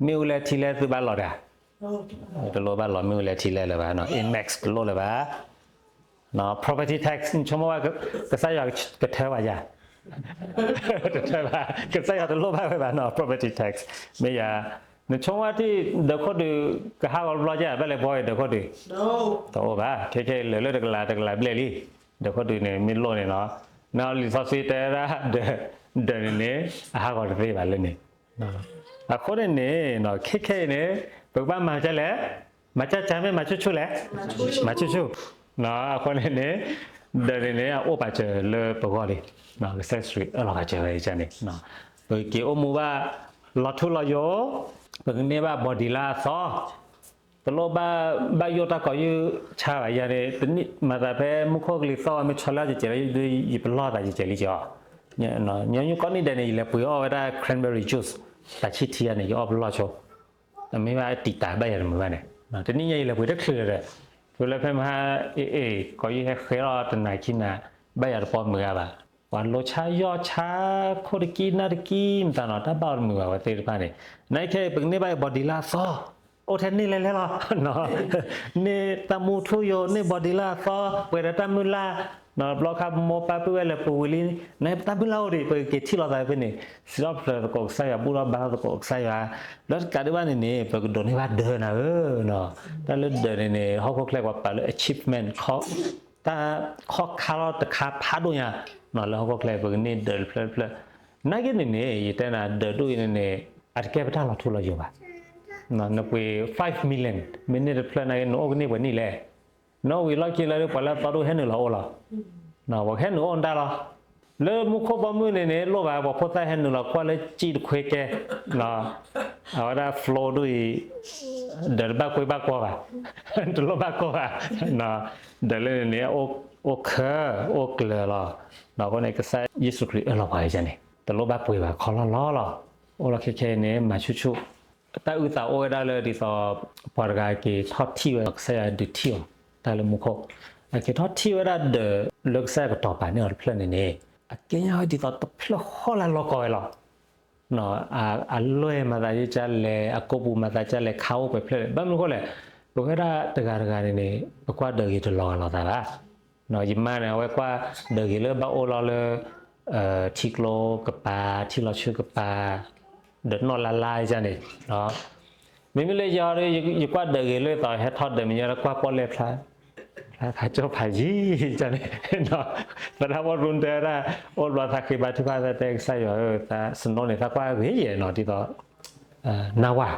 မ့ၣ်အူလဲထံလဲသုဘၣ်လီၤဒၣ်, တလိၣ်ဘၣ်လီၤမ့ၣ်အူလဲထံလဲလၢၤဘၣ်, Amex တလိၣ်လၢၤဘၣ်. Property tax ဆိကမိၣ်ဘၣ်, ကစၢ်ယွၤကထၢဘၣ်ယၤ, တထၢဘၣ်, ကစၢ်ယွၤတလိၣ်ဘၣ်ဝဲဘၣ်နီၤ property tax. မ့ၢ်ယၤ, နဆိကမိၣ်ထံၣ်ဒၢးခိၣ်ဒုးကဟးဂီၤတဘျီကဲ ဘၣ်လဲၤဘီအံၤဒၢးခိၣ်ဒုး, တအိၣ်ဘၣ်, ခဲခဲအံၤလၢာ်လၢတကလးတကလးဘျဲၣ်လံ, ဒၢးခိၣ်ဒုးန့ၣ် မ့ၢ်လိၣ်န့ၣ်နီၤ, နလံာ်စီဆှံတဲဝဲဒၣ်, ဒၢးန့ၣ်န့ၣ်, အဟးဂီၤတသ့ဘၣ်လၢန့ၣ် အဃိန့ၣ်န့ၣ်, ခဲခဲအံၤန့ၣ်, ပကဘၣ်မၤဒ်လဲၣ်, မၤကၢ်ကၢ်မ့ၢ်မၤဆူၣ်ဆူၣ်လဲၣ်, မၤဆူၣ်ဆူၣ်, အဃိန့ၣ်န့ၣ်, ဒၢးန့ၣ်န့ၣ် အအိၣ်ပာ်စၢၤလၢပဂီၢ်လံ, ကစၢ်ယ့ၣ်ၡူးခရံာ်အၢၣ်လီၤကစၢၤဝဲန့ၣ်, ပကက့ၤအိၣ်မူဘၣ်, လီၤထူလီၤယိာ်, ပကန့ၢ်ဘၣ် body လၢအသီ တလိၣ်ဘၣ်, ဘၣ်ယိၣ်တၢ်ကိးယုၢ်ဆါဘၣ်ယၤန့ၣ်, တနံၣ်မၤသးဖဲမူခိၣ်ကလံၤသီၣ်ဝဲမ့ၢ်ဆီလၢယကဲးလၢ, ယပလီၢ်သးယကဲးလံကီး, ညီနုၢ်ကိးနံၣ်ဒဲးန့ၣ် ယလဲၤပှ့ၤအီၣ်ဝဲဒၣ် cranberry juice, သးဆံၣ်ထံယၤန့ၣ် ယအီၣ်ပလီၢ်ဆိ, တမ့ၢ်ဘၣ်တံာ်တာ်ဘၣ်ယၤတမုာ်ဘၣ်န့ၣ်, တနံၣ်ညါယလဲၤပှ့ၤတချုးဒီး, ဖဲလၢဖဲမဟါ, အ့ၣ်အ့ၣ် ကိးယုၢ်ဟဲဃဲလီၤတနၤခံနၤ, ဘၣ်ယၤတပီၢ်မုာ်ဂၤဘၣ်, ပှၤလိၤဆါယီၢ်ဆါ, ခိၣ်တကံနၢ်တကံ, မတၤနီၤ တၢ်ဘၣ်အီၤတမုာ်ဘၣ်ဝဲသ့ၣ်တဖၣ်န့ၣ်, နာ်က့ခဲအံၤ ပကန့ၢ်ဘၣ်အံၤ body လၢအသီ အိၣ်ထဲန့ၣ်လဲၤလဲၤလီၤ, န့ၢ်တၢ်မူထူယိာ် န့ၢ် body လၢအသီ, ပှဲၤဒီးတၢ်မုၢ်လၢ်, ဘျီခါမိၢ်ပၢ်ပုၢ်ဝဲၢ်လဲၤပူၤဝံၤလံ, နတၢ်မုၢ်လၢ်အိၣ်ဒံး ပကက့ၤထံၣ်လိာ်သးဖဲန့ၣ်, စံးထီၣ်ပတြၢၤသကိးကစၢ်ယွၤ ဘူၣ်ထီၣ်ဘါထီၣ်သကိးကစၢ်ယွၤ, လၢတကးဒံးဘၣ်န့ၣ်န့ၣ် ပကဒိးန့ၢ်ဘၣ်ဒၢးနၤဧၢ, တၢ်လၢဒၢးန့ၣ်န့ၣ် ဟီၣ်ခိၣ်ချၢပှၤပာ်လၢ achievement တၢ်ခီၣ်ခါလီၤတခါဖးဒိၣ်ညါ, လၢဟီၣ်ခိၣ်ချၢ ပကန့ၢ်ဒၢးတဖျၢၣ်တဖျၢၣ်, နာ်က့န့ၣ်န့ၣ် ယတဲနၤဒၢးဒိၣ်အံၤန့ၣ်န့ၣ်, အတကဲပတၢ်လီၤထူလီၤယိာ်ဘၣ်, နပှ့ၤ five million မ့ၢ်န့ၢ်တဖျၢၣ်နာ်က့ နအိၣ်ကန့ၢ်ပှဲၤနံၣ်လဲၣ် နီၣ်ဝံၤလီၢ်ခံလၢပှၤလၢအသီဒိၣ်ဟဲနုာ်လီၤအိၣ်လီၤ. ပှၤကဟဲနုာ်အိၣ်နတၢ်လီၤ. လၢမူခိၣ်ဘီမုၢ်န့ၣ်န့ၣ် လိၣ်ဘၣ်ပှၤဖိသၣ်ဟဲနုာ်လီၤကွၢ်လၢစံၣ်တခွ့ကဲ, အဝဲဒၣ် flow ဒ်အံၤ ဒီးတဘၣ်ကွ့ဘၣ်ကွီၢ်ဘၣ်, တလိၣ်ဘၣ်ကွီၢ်ဘၣ်, ဒီးလၢန့ၣ်န့ၣ် အိၣ်ခၢ အိၣ်ကျၢၤလီၤ. အဃိန့ၣ် ကစၢ်ယ့ၣ်ၡူးခရံာ်အၢၣ်လီၤပှၤန့ၣ် တလိၣ်ဘၣ်ပှ့ၤဘၣ် ခီလီလီလီၤ. အိၣ်လီၢ်ခဲခဲအံၤန့ၣ် မၤဆူၣ်ဆူၣ် တၢ်အုၣ်သးအိၣ်ဝဲဒၣ်လၢဒ်သိး ပှၤတဂၤက့ၤထီၣ်ထံၣ်ဝဲ ကစၢ်ယွၤဒုးထံၣ်အီၤ တၢ်လၢမူခိၣ်, အက့ၤထီၣ်ထံၣ်ဝဲဒၣ်ဒီး လၢကစၢ်ယွၤကတီၤပာ်န့ၢ်အီၤတဖျၢၣ်န့ၣ်န့ၣ် အကဲညါဝဲဒ်သိးတဖျၢၣ်ဃီလၢအလီၢ်ကီဝဲလီၤ. အလွဲၢ်မၤသးဒ်ကလဲၣ်, အကိာ်ပူၤမၤသးဒ်ကလဲၣ်, ခါအိၣ်ပှဲၤဖျၢၣ်လဲၣ်. ဘၣ်မနုၤအဃိလဲၣ်, ပဝဲဒၣ်တဂၤတဂၤန့ၣ်န့ၣ် ပကွၢ်ဒၢးဂ့ၤတလီၤဂာ်လိာ်သးဘၣ်. ယမါန့ၣ် အဝဲကွၢ်ဒၢးဂ့ၤလၢဘၣ်အိၣ်လီၤလၢ ထံကျိကပၤ, ထံလီၤဆၢကပၤ, ဒီးနီၣ်လါလါန့ၣ် မ့မ့ၢ်လၢယၤဒီး ယကွၢ်ဒၢးဂ့ၤလၢသိး ဟဲထီၣ်ဒၢးမဲာ်ညါဒီး ကွၢ်ပီၣ်လဲၣ်ဖျါ, ဖျါခါကၠီၣ်ဖးယံၤန့ၣ်, သရၣ်ဝီၣ်ရူတဲဝဲဒၣ် အိၣ်ဘျီသးဃ့ဘါထုကဖၣ်သးတဲ ကစၢ်ယွၤဧၢ, snow န့ၣ် သးကွၢ်ဂ့ၤယဲၢ်နီၤ ဒ်သိး နါဝါ,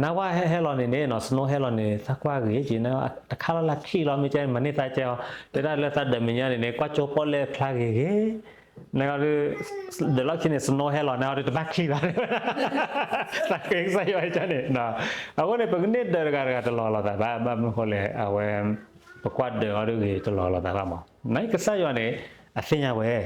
နါဝါဟဲဟဲလီၤန့ၣ်န့ၣ်နီၤ snow ဟဲလီၤန့ၣ် သးကွၢ်ဂ့ၤက့ၤ တခါလီၤလၢချံၣ်လီၤ မ့ၢ်ကဲမၤန့ၢ်သးကဲအီၤ တဲဒၣ်လၢသးဒၢးမဲာ်ညါန့ၣ်န့ၣ် ကွၢ်ကၠိပီၣ်လဲၣ်ဖျါဂ့ၤဂ့ၤ နဒၢးလီၢ်ခံန့ၣ် snow ဟဲလီၤ နဒၢးတဘၣ်ချံၣ်ဘၣ် သးဃ့ကစၢ်ယွၤန့ၣ်, အဃိန့ၣ် ပကန့ၢ်ဒၢးတဂၤတဂၤတလီၤလိာ်သးဘၣ်, ဘၣ်မနုၤဃိလဲၣ် အဝဲ ပကွၢ်ဒၢးအီၤဒၣ်ဂ့ၤတလီၤလိာ်သးဘၣ်မး, နကစၢ်ယွၤန့ၣ် အသ့ၣ်ညါဝဲ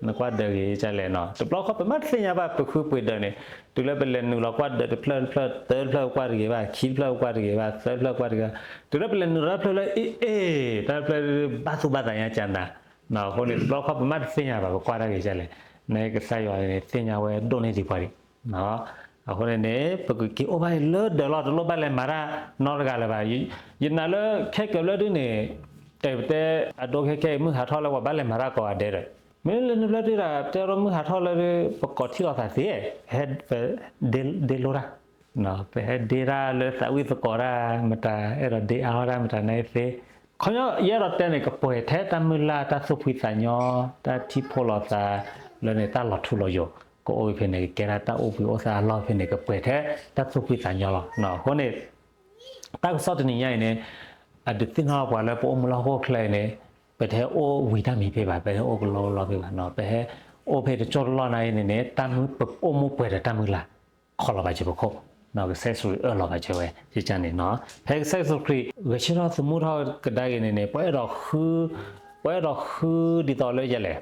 နကွၢ်ဒၢးဂ့ၤကလဲၣ်နီၤ တဘျီဃီပမ့ၢ်တသ့ၣ်ညါဘၣ် ပဃုပှ့ၤဒၢးန့ၣ် တုၤလၢပလဲၤနုာ်လီၤကွၢ်ဒၢးတဖျၢၣ်တဖျၢၣ် သၢဖျၢၣ်ပကွၢ်တဂ့ၤဘၣ် ခံဖျၢၣ်ပကွၢ်တဂ့ၤဘၣ် သၢဖျၢၣ်ပကွၢ်တဂ့ၤဘၣ် တုၤလၢပလဲၤနုာ်လီၤတဖျၢၣ်လၢ အ့ အ့ တၢ်တဖျၢၣ်ဘၣ်သူၣ်ဘၣ်သးညါကနၤ, အဃိန့ၣ် တဘျီဃီပမ့ၢ်တသ့ၣ်ညါဘၣ် ပကွၢ်တၢ်ဂ့ၤကလဲၣ်, နကစၢ်ယွၤန့ၣ် သ့ၣ်ညါဝဲဒိၣ်န့ၢ်ဒံးပှၤဒံး အဃိန့ၣ်န့ၣ် ပကက့ၤအိၣ်ဘၣ်လၢဒၢးလီၤ တလိၣ်ဘၣ်လဲၤမၤတၢ်နီတဂၤလၢၤဘၣ်, ယနာ်လၢခဲကၢးဘျၢဒုန့ၣ် အဲ ပတဲ အဒိခဲခဲအံၤ မုၢ်ဟးထီၣ်လၢပှၤဘၣ်လဲၤမၤတၢ်ကိးဂၤဒဲးဒီး မ့ၢ်လၢနဘျၢဒုတၢ် ပတဲဒီးမုၢ်ဟးထီၣ်လၢ ပကိးထံၣ်လိာ်သးသ့ ဟဲဒ့လိတၢ်, ပဟဲဒ့တၢ်လၢသးဝံၣ်သကိးတၢ်မတၤ အဲၣ်ဒိးဒ့အါထီၣ်တၢ်မတၤန့ၣ်သ့, ခီပညီ ယအဲၣ်ဒိးတဲန့ၣ် ကပှဲၤထဲတၢ်မုၢ်လၢ် တၢ်သူၣ်ဖှံသးညီ တၢ်ထံၣ်ဖိလိာ်သး လၢန့ၣ် တၢ်လီၤထူလီၤယိာ် ကအိၣ်ဖဲန့ၣ် ကကဲဒၣ်တၢ်အိၣ်ဘှံးအိၣ်သါအလီၢ်ဖဲန့ၣ် ကပှဲၤထဲတၢ်သူၣ်ဖှံသးညီလီၤ. အဃိန့ၣ် တၢ်ကစီၣ်တနံၤညါအံၤန့ၣ် အဒုးသ့ၣ်နီၣ်ပှၤလၢပအိၣ်မူလၢဟီၣ်ခိၣ်ချၢအံၤန့ၣ် ပတဟဲအိၣ်ဝံၤတၢ်မံၤဖဲဘၣ်, ပဟဲအိၣ်ကလီကလီဖဲဘၣ်, ပဟဲအိၣ်ဖဲတကၠိၢ်တလီၢ်နၤအံၤန့ၣ်န့ၣ် တၢ်မုၢ်ပအိၣ်မူပှဲၤဒီးတၢ်မုၢ်လၢ် ခီလီၤဘၣ်စၢၤပခိၣ်, ကစၢ်ယ့ၣ်ၡူးခရံာ်အၢၣ်လီၤဘၣ်စၢၤဝဲ ကန့ၣ်နီၤ, ဖဲကစၢ်ယ့ၣ်ၡူးခရံာ် ဂဲၤဆၢထၢၣ်သမူထီၣ်ကဒါက့ၤန့ၣ်န့ၣ် ပှၤအဲၣ်ဒိးဃု ပှၤအဲၣ်ဒိးဃုဒ်သိးလၢယလဲၣ်,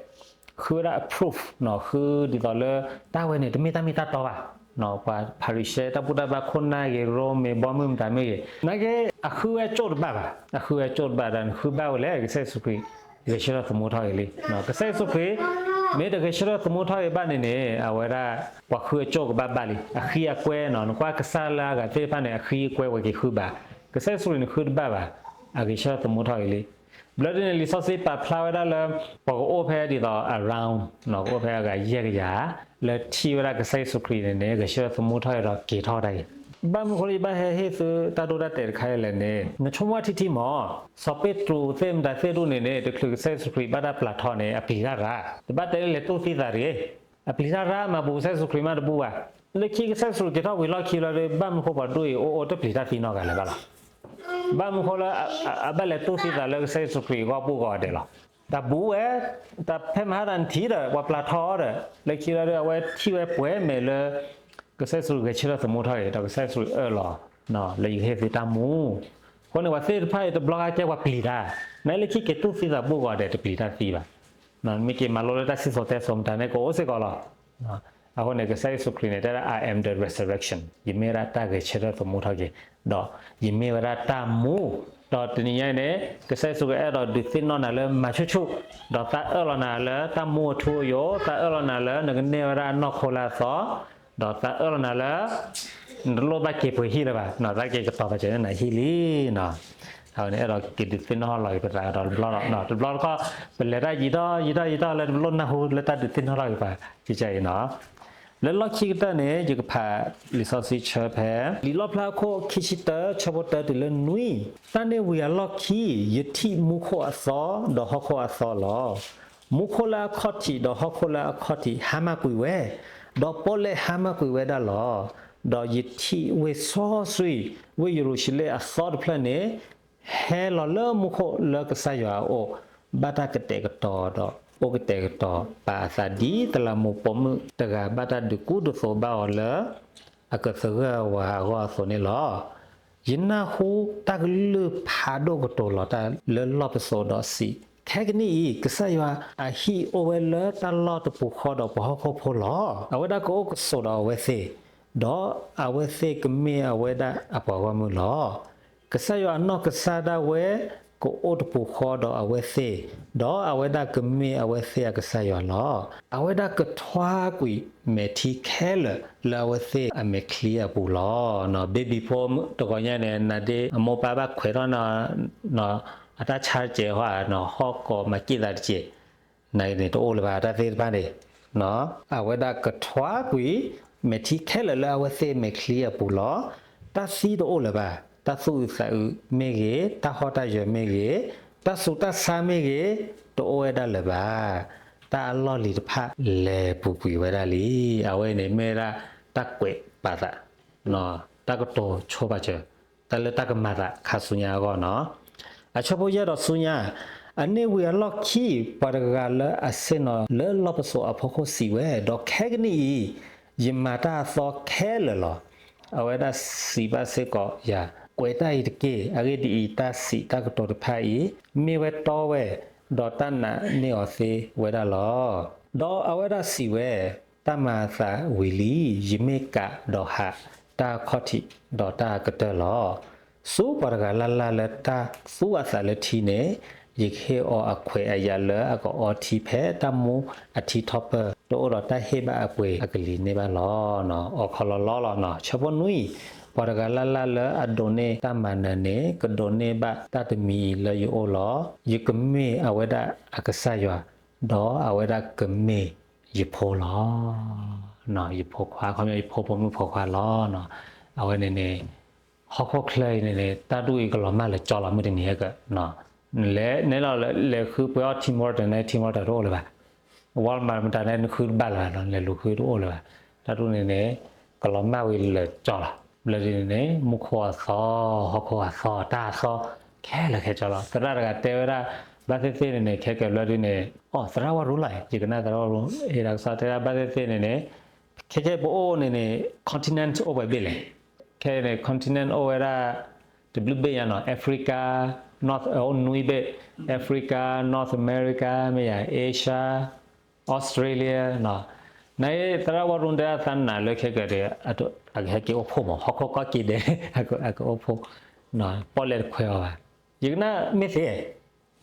ဃုဝဲဒၣ် approve နီၤ, ဃုဒ်သိးလၢ တၢ်ဝဲန့ၣ် တမ့ၢ်တၢ်မ့ၢ်တၢ်တီဘၣ်, ပှၤဖၤရံၤၡဲ တၢ်ဘူၣ်တၢ်ဘါခိၣ်နၢ်ဂ့ၤ ရိမ့ၤဘီမုၢ်မတၤမ့ၢ်ဂ့ၤ, နာ်က့ အဃုဝဲကၠိၣ်တဘၣ်ဘၣ်, အဃုဝဲကၠိၣ်တဘၣ်ဒီး နဃုဘၣ်ဝဲလဲၣ် ကစၢ်ယ့ၣ်ၡူးခရံာ် ဂဲၤဆၢထၢၣ်သမူထီၣ်က့ၤလံ, ကစၢ်ယ့ၣ်ၡူးခရံာ် မ့ၢ်တဂဲၤဆၢထၢၣ်သမူထီၣ်က့ၤဘၣ်န့ၣ်န့ၣ် အဝဲဒၣ် ပှၤဃုအကၠိၣ်ကဘၣ်ဘၣ်လံ, အဃံအကွဲနီၤ, နကွၢ်ကစၢ်လၢအဂၤသ့ၣ်တဖၣ်န့ၣ် အဃံအကွဲဝဲက့ၤဃုဘၣ်, ကစၢ်ယ့ၣ်ၡူးခရံာ်န့ၣ်ဃုတဘၣ်ဘၣ်, အဂဲၤဆၢထၢၣ်သမူထီၣ်က့ၤလံ. ဘျၢဒုန့ၣ် လံာ်စီဆှံပာ်ဖျါဝဲဒၣ်လၢ ပှၤကအိၣ်ဖဲဒ်သိး around နီၤ, ကအိၣ်ဖဲအဂၤယဲၢ်ကယၤ လၢထံၣ်ဝဲဒၣ်ကစၢ်ယ့ၣ်ၡူးခရံာ်န့ၣ်န့ၣ် ဂဲၤဆၢထၢၣ်သမူထီၣ်က့ၤဒီးက့ၤထီၣ်ဝဲဒၣ်အံၤ, ဘၣ်မနုၤအဃိလၢယဘၣ်ဟဲဟ့ၣ်သုတၢ်ဒိတၢ်တဲာ်တခါအံၤလဲၣ်န့ၣ် နဆိကမိၣ်ထံထံမး, စီၤပ့းတရူးသ့ၣ်မတၤသ့ၣ်ဒူၣ်န့ၣ်န့ၣ် တချုးကစၢ်ယ့ၣ်ၡူးခရံာ်ဘၣ်တၢ်ပျၢ်ထီန့ၣ် အပျံၤတၢ်ရၣ်, တဘၣ်တဲလၢလဲၤတူၢ်သံသးတဂ့ၤ, အပျံၤတၢ်ရၣ်မၤဘူးကစၢ်ယ့ၣ်ၡူးခရံာ်မးတဘူးဘၣ်. လၢခံကစၢ်ယ့ၣ်ၡူးခရံာ်က့ၤထီၣ်ဝံၤလီၢ်ခံလီၤဒီး ဘၣ်မနုၤဃိပှၤဒူၣ်အံၤအိၣ်အိၣ်တပျံၤတၢ်သံနီတဂၤလၢၤဘၣ်လီၤ. ဘၣ်မနုၤဃိလၢ အဘၣ်လဲၤတူၢ်သံသးလၢကစၢ်ယ့ၣ်ၡူးခရံာ်အဂီၢ်ဘူးဂီၢ်ဒဲးလီၤ. တၢ်ဘူးဝဲ, တၢ်ဖဲမဟါတၢ်နထံၣ်ဒီး ပှၤပျၢ်ထီဒီး လၢခံလီၤဒီး အဝဲထံၣ်ဝဲပှဲၤမဲာ်လၢ ကစၢ်ယ့ၣ်ၡူးခရံာ်ဂဲၤဆၢထၢၣ်သမူထီၣ်အံၤ ဒီးကစၢ်ယ့ၣ်ၡူးခရံာ်အၢၣ်လီၤ လၢယကဟ့ၣ်သုတၢ်မူ အဃိန့ၣ် ပှၤသ့ၣ်တဖၣ်အံၤ တဘျီဂၤကဲပှၤပျံၤတၢ်, နလၢခံက့ၤတူၢ်သံသးဘူးဂီၢ်ဒဲး တပျံၤတၢ်သံဘၣ်. မ့ၢ်က့ၤမၤလိလၢတၢ်စံၣ်စိၤတဲစိၤမတၤန့ၣ် ကအိၣ်စ့ၢ်ကီးလီၤ. အဃိန့ၣ် ကစၢ်ယ့ၣ်ၡူးခရံာ်န့ၣ် တဲဒၣ် I am the resurrection, ယမ့ၢ်ဝဲဒၣ်တၢ်ဂဲၤဆၢထၢၣ်သမူထီၣ်က့ၤ, ဒီးယမ့ၢ်ဝဲဒၣ်တၢ်မူ, ဒီးတနံၤညါအံၤန့ၣ် ကစၢ်ယ့ၣ်ၡူးခရံာ်အဲၣ်ဒိးဒုးသ့ၣ်နီၣ်နၤလၢမၤဆူၣ်ဆူၣ်, ဒီးသးအၢၣ်လီၤနၤလၢတၢ်မူအထူအယိာ်, သးအၢၣ်လီၤနၤလၢနကန့ၢ်ဝဲဒၣ်အနီၢ်ခိလၢအသီ, ဒီးသးအၢၣ်လီၤနၤလၢ နတလိၣ်ဘၣ်က့ၤပှ့ၤဟံၣ်လၢၤဘၣ်, သးက့ၤကတီၤပာ်စၢၤန့ၢ်နၤဟံၣ်လံနီၤ. အဝဲန့ၣ်အဲၣ်ဒိးက့ၤဒုးသ့ၣ်နီၣ်ထီၣ်လီၤက့ၤပသးဒီးတဘျီဒီး တဘျီတခီၣ် ပလဲၤတၢ်ယံာ်ထီၣ်ယံာ်ထီၣ်ယံာ်ထီၣ်လၢတဘျီနၢ်ဟူလၢတၢ်ဒုးသ့ၣ်နီၣ်ထီၣ်က့ၤပှၤ ကကဲအံၤနီၤ. လၢလီၢ်ခံကတၢၢ်န့ၣ် ယကဖးလံာ်စီဆှံဆၢဖဲ လံာ်လီၣ်ဖျါအခိၣ်ခံဆံတၢ ဆၢဖိတၢတုၤလၢနွံ, တၢ်န့ၣ်ဝံၤအလီၢ်ခံ ယထံၣ်မူခိၣ်အသီ ဒီးဟီၣ်ခိၣ်အသီလီၤ. မူခိၣ်လၢအခီၣ်ထံးဒီးဟီၣ်ခိၣ်လၢအခီၣ်ထံးဟါမၢ်ကွံာ်ဝဲ, ဒီးပီၣ်လဲၣ်ဟါမၢ်ကွံာ်ဝဲဒၣ်လီၤ. ဒီးယထံၣ်ဝ့ၢ်စီဆှံ, ဝ့ၢ်ယရူၤၡလ့ၣ်အသီတဖျၢၣ်န့ၣ် ဟဲလီၤလၢမူခိၣ်လၢကစၢ်ယွၤအအိၣ် ဘၣ်တၢ်ကတဲာ်ကတီၤဒီး အိၣ်ကတဲာ်ကတီၤပာ်အသးဒ်တလးမူပိာ်မုၣ်တဂၤ ဘၣ်တၢ်ဒုးကူဒုးသိးဘၣ်အီၤလၢ အကသဂၢၢ်ဝၤအဂီၢ်အသိးန့ၣ်လီၤ. ယနၢ်ဟူတၢ်ကလုၢ်ဖးဒိၣ်ကတိၤလီၤတၢ်လၢလီၢ်ပစိာ်ဒီးစံး, ခဲကနံၣ်အံၤ ကစၢ်ယွၤအဟံၣ်အိၣ်ဝဲလၢတၢ်လီၢ်တပူၤဃီဒီးပှၤဟီၣ်ခိၣ်ဖိလီၤ. အဝဲဒၣ်ကအိၣ်ကဆိးဒီးအဝဲသ့ၣ်, ဒီးအဝဲသ့ၣ်ကမ့ၢ်အဝဲဒၣ်အပှၤဂီၢ်မုၢ်လီၤ. ကစၢ်ယွၤအနီၢ်ကစၢ်ဒၣ်ဝဲ ကအိၣ်တပူၤဃီဒီးအဝဲသ့ၣ်, ဒီးအဝဲဒၣ်ကမ့ၢ်အဝဲသ့ၣ်အကစၢ်ယွၤလီၤ. အဝဲဒၣ်ကထွါကွံာ်မဲာ်ထံခဲလၢာ်လၢအဝဲသ့ၣ်အမဲာ်ချံအပူၤလီၤ. ဘ့ဘံၣ်ဖိတဂီၤညါန့ၣ် နဒ့အမိၢ်ပၢ်ဘၣ်ခွဲးထီၣ် အတၢ်ဆါတကဲးဟီ ဟီၣ်ကိးမၤက့ၣ်သးတကဲး, နဂ့ၤန့ၣ်တအိၣ်လၢၤဘၣ် တၢ်သ့ၣ်တဖၣ်န့ၣ် အဝဲဒၣ်ကထွါကွံာ်မဲာ်ထံခဲလၢာ်လၢအဝဲသ့ၣ်မဲာ်ချံအပူၤလီၤ. တၢ်သံတအိၣ်လၢၤဘၣ်, တၢ်သူၣ်အုးသးအုးမ့ၢ်ဂ့ၤ, တၢ်ဟီၣ်တၢ်ယၢၤမ့ၢ်ဂ့ၤ, တၢ်ဆူးတၢ်ဆါမ့ၢ်ဂ့ၤ, တအိၣ်ဝဲဒၣ်လၢၤဘၣ်. တၢ်အလီၢ်လံၤတဖၣ်လဲၤပူၤကွံာ်ဝဲဒၣ်လံ. အဝဲန့ၣ်မ့ၢ်ဝဲဒၣ်တၢ်ကွဲးပာ်သး, တၢ်ကတိၤဆိပာ်စၢၤ တၢ်လၢတၢ်ကမၤသးခါဆူညါအဂီၢ်နီၤ. အဆၢဖိယဲၢ်ဒီးဆူညါ, အန့ၣ်ဝံၤအလီၢ်ခံ ပှၤတဂၤလၢအဆ့ၣ်နီၤလၢလီၢ်ပစိာ်အဖီခိၣ်စံးဝဲ, ဒီးခဲကနံၣ်အံၤ ယမၤတၢ်အသီခဲလၢာ်လီၤ. အဝဲဒၣ်စံးဘၣ်စ့ၢ်ကီးယၤ, ကွဲးတၢ်အံၤတက့ၢ်. အဂ့ၢ်ဒ်အံၤ, တၢ်စံးတၢ်ကတိၤတဖၣ်အံၤ မ့ၢ်ဝဲတီဝဲ, ဒီးတၢ်နာ်န့ၢ်အီၤသ့ဝဲဒၣ်လီၤ. ဒီးအဝဲဒၣ်စံးဝဲ, တၢ်မၤအသးဝံၤလံ. ယမ့ၢ်ကးဒီးဟးတၢ်အခီၣ်ထံးဒီးတၢ်အကတၢၢ်လီၤ. ဆူပှၤတဂၤလၢ်လၢ်လၢတၢ်သူအသးလၢထံန့ၣ်, ယကဟ့ၣ်အီၤအခွဲးအယာ်လၢအကအီထံဖဲတၢ်မူအထံထီၣ်ပၢၢ်, တအိၣ်ဒီးတၢ်ဟ့ၣ်ဘၣ်အပှ့ၤအကလံၤန့ၢ်ဘၣ်လီၤ. အိၣ်ခိးလီၤလီၤလီၤနီၤ. ဆၢဖိနွံ, ပှၤတဂၤလၢ်လၢ်လၢအဒိးန့ၢ်တၢ်မၤနၢၤန့ၣ် ကဒိးန့ၢ်ဘၣ်တၢ်တမံၤအံၤလၢယအိၣ်လီၤ. ယကမ့ၢ်အဝဲဒၣ်အကစၢ်ယွၤ, ဒီးအဝဲဒၣ်ကမ့ၢ်ယဖိလီၤ. ယဖိခွါ, အခီပညီယဖိဖိမုၣ်ဖိခွါလီၤ. အဝဲန့ၣ်န့ၣ် ဟီၣ်ခိၣ်ချၢအံၤန့ၣ်န့ၣ် တၢ်ဒူၣ်အံၤကလီၤမၢ်လၢာ်ကၠီလီၤ မုၢ်တနံၤဟဲက, လဲၤန့ၣ်လီၤ လဲၤဃုပှဲၤအီၣ် Tim Hortons န့ၣ် Tim Hortons တအိၣ်လၢၤဘၣ်. Walmart မတၤန့ၣ် နဃုတဘၣ်လၢၤဘၣ်, လဲၤလူၤဃုတအိၣ်လၢၤဘၣ်. တၢ်ဒူၣ်န့ၣ်န့ၣ် ကလီၤမၢ်ဝံၤလၢာ်ကၠီလီၤ. ဘျီဒ်န့ၣ်န့ၣ် မူခိၣ်အသီ, ဟီၣ်ခိၣ်အသီ, တၢ်အသီ, ခဲလၢာ်ခဲဆ့လီၤ. သရၣ်တဂၤတဲဝဲဒၣ်, ဘၣ်သ့ၣ်သ့ၣ်န့ၣ်န့ၣ် ခဲကဲဘျီဒ်န့ၣ်, အိ သရၣ်ဝဲရူလီၤ, ယကနၣ်သရၣ်ဝဲရူ, အဲၣ်ဒိးကစီၣ်တဲဒၣ် ဘၣ်သ့ၣ်သ့ၣ်န့ၣ်န့ၣ် ခဲကဲပအိၣ်န့ၣ်န့ၣ် continent အိၣ်ပှဲၤဘ့ၣ်လဲၣ်. ခဲအံၤန့ၣ် continent အိၣ်ဝဲဒၣ် တဘျုးဘ့ၣ်ညါနီၤ, Africa, North, အိၣ်နွံဘ့ၣ်, Africa, North America မ့ၢ်ယၤ, Asia, Australia နီၤ. နသရၣ်ဝဲရူတဲဒၣ်သးနာ်လၢခဲကဲဒီး အကဟဲက့ၤအိၣ်ဖှိၣ်မး, ဟီၣ်ခိၣ်ကီၢ်က့ၤဒဲး အကအိၣ်ဖှိၣ်, ပီၣ်လဲၣ်တခွဲးအီၤဘၣ်. ယကနၣ်မ့ၢ်သ့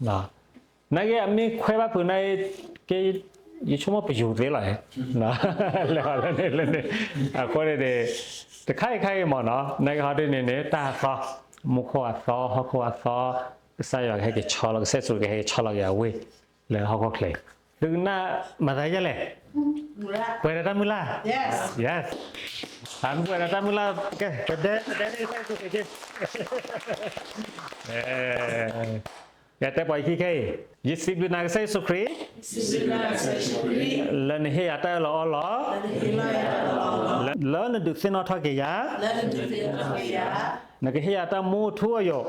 နာ်က့အမ့ၢ်ခွဲးဘၣ်ဖုးနာ်က့, ယဆိကမိၣ်ပယူၤသ့လီၤ, လဲၤလၢန့ၣ်လၢန့ၣ်, အဃိန့ၣ်န့ၣ် တခါအံၤခါအံၤမ့ၢ်နီၤ, နာ်က့ဟီဒ်န့ၣ်န့ၣ် တၢ်အသီ, မူခိၣ်အသီ, ဟီၣ်ခိၣ်အသီ, ကစၢ်ယွၤကဟဲက့ၤဆီလီၤ, ကစၢ်ယ့ၣ်ၡူးခရံာ်ကဟဲက့ၤဆီလီၤက့ၤအဝ့ၢ် လၢဟီၣ်ခိၣ်ချၢအံၤ, သုကနၣ်မၤသးဒ်လဲၣ်, ပှဲၤဒီးတၢ်မုၢ်လၢ်, ပှဲၤဒီးတၢ်မုၢ်လၢ်, ကဲ, ပဒဲ, ပဒဲ, ယတဲပှၤယခံခဲအံၤ, ယစံးဘျုးနၤကစၢ်ယ့ၣ်ၡူးခရံာ်, လၢနဟ့ၣ်ယၤတၢ်အၢၣ်လီၤအီလီၤ, လၢနဒုးသ့ၣ်နီၣ်ထီၣ်က့ၤယၤ, နကဟ့ၣ်ယၤတၢ်မူအထူအယိာ်,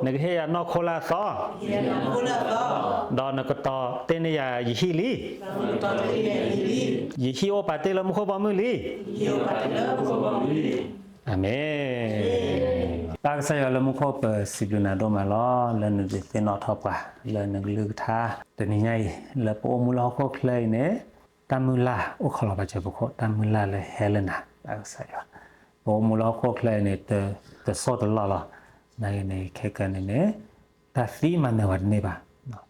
နကဟ့ၣ်ယၤနီၢ်ခိလၢအသီ, ဒီးနကတီၤတ့ၢ်န့ၢ်ယၤယဟံၣ်လံ, ယဟံၣ်အိၣ်ပာ်တ့ၢ်လၢမူခိၣ်ဘီမုၢ်လံ. အၤမ့ၣ်. ပၢ်ကစၢ်ယွၤလၢမူခိၣ် ပစံးဘျုးနၤဒိၣ်မးလီၤ လၢနဒုးသ့ၣ်နီၣ်ထီၣ်ပှၤ လၢနကလုၢ်ကထါ တနံၤညါအံၤ လၢပအိၣ်မူလၢဟီၣ်ခိၣ်ချၢအံၤန့ၣ် တၢ်မုၢ်လၢ်အိၣ်ခိးလီၤပာ်စၢၤပခိၣ် တၢ်မုၢ်လၢ်လၢဟဲလၢနၤ ပၢ်ကစၢ်ယွၤ, ပအိၣ်မူလၢဟီၣ်ခိၣ်ချၢအံၤန့ၣ် တစိၢ်တလီၢ်လီၤ. နာ်က့န့ၣ် ခဲကနံၣ်န့ၣ် တၢ်သံမၤနၢၤပှၤတန့ၢ်ဘၣ်.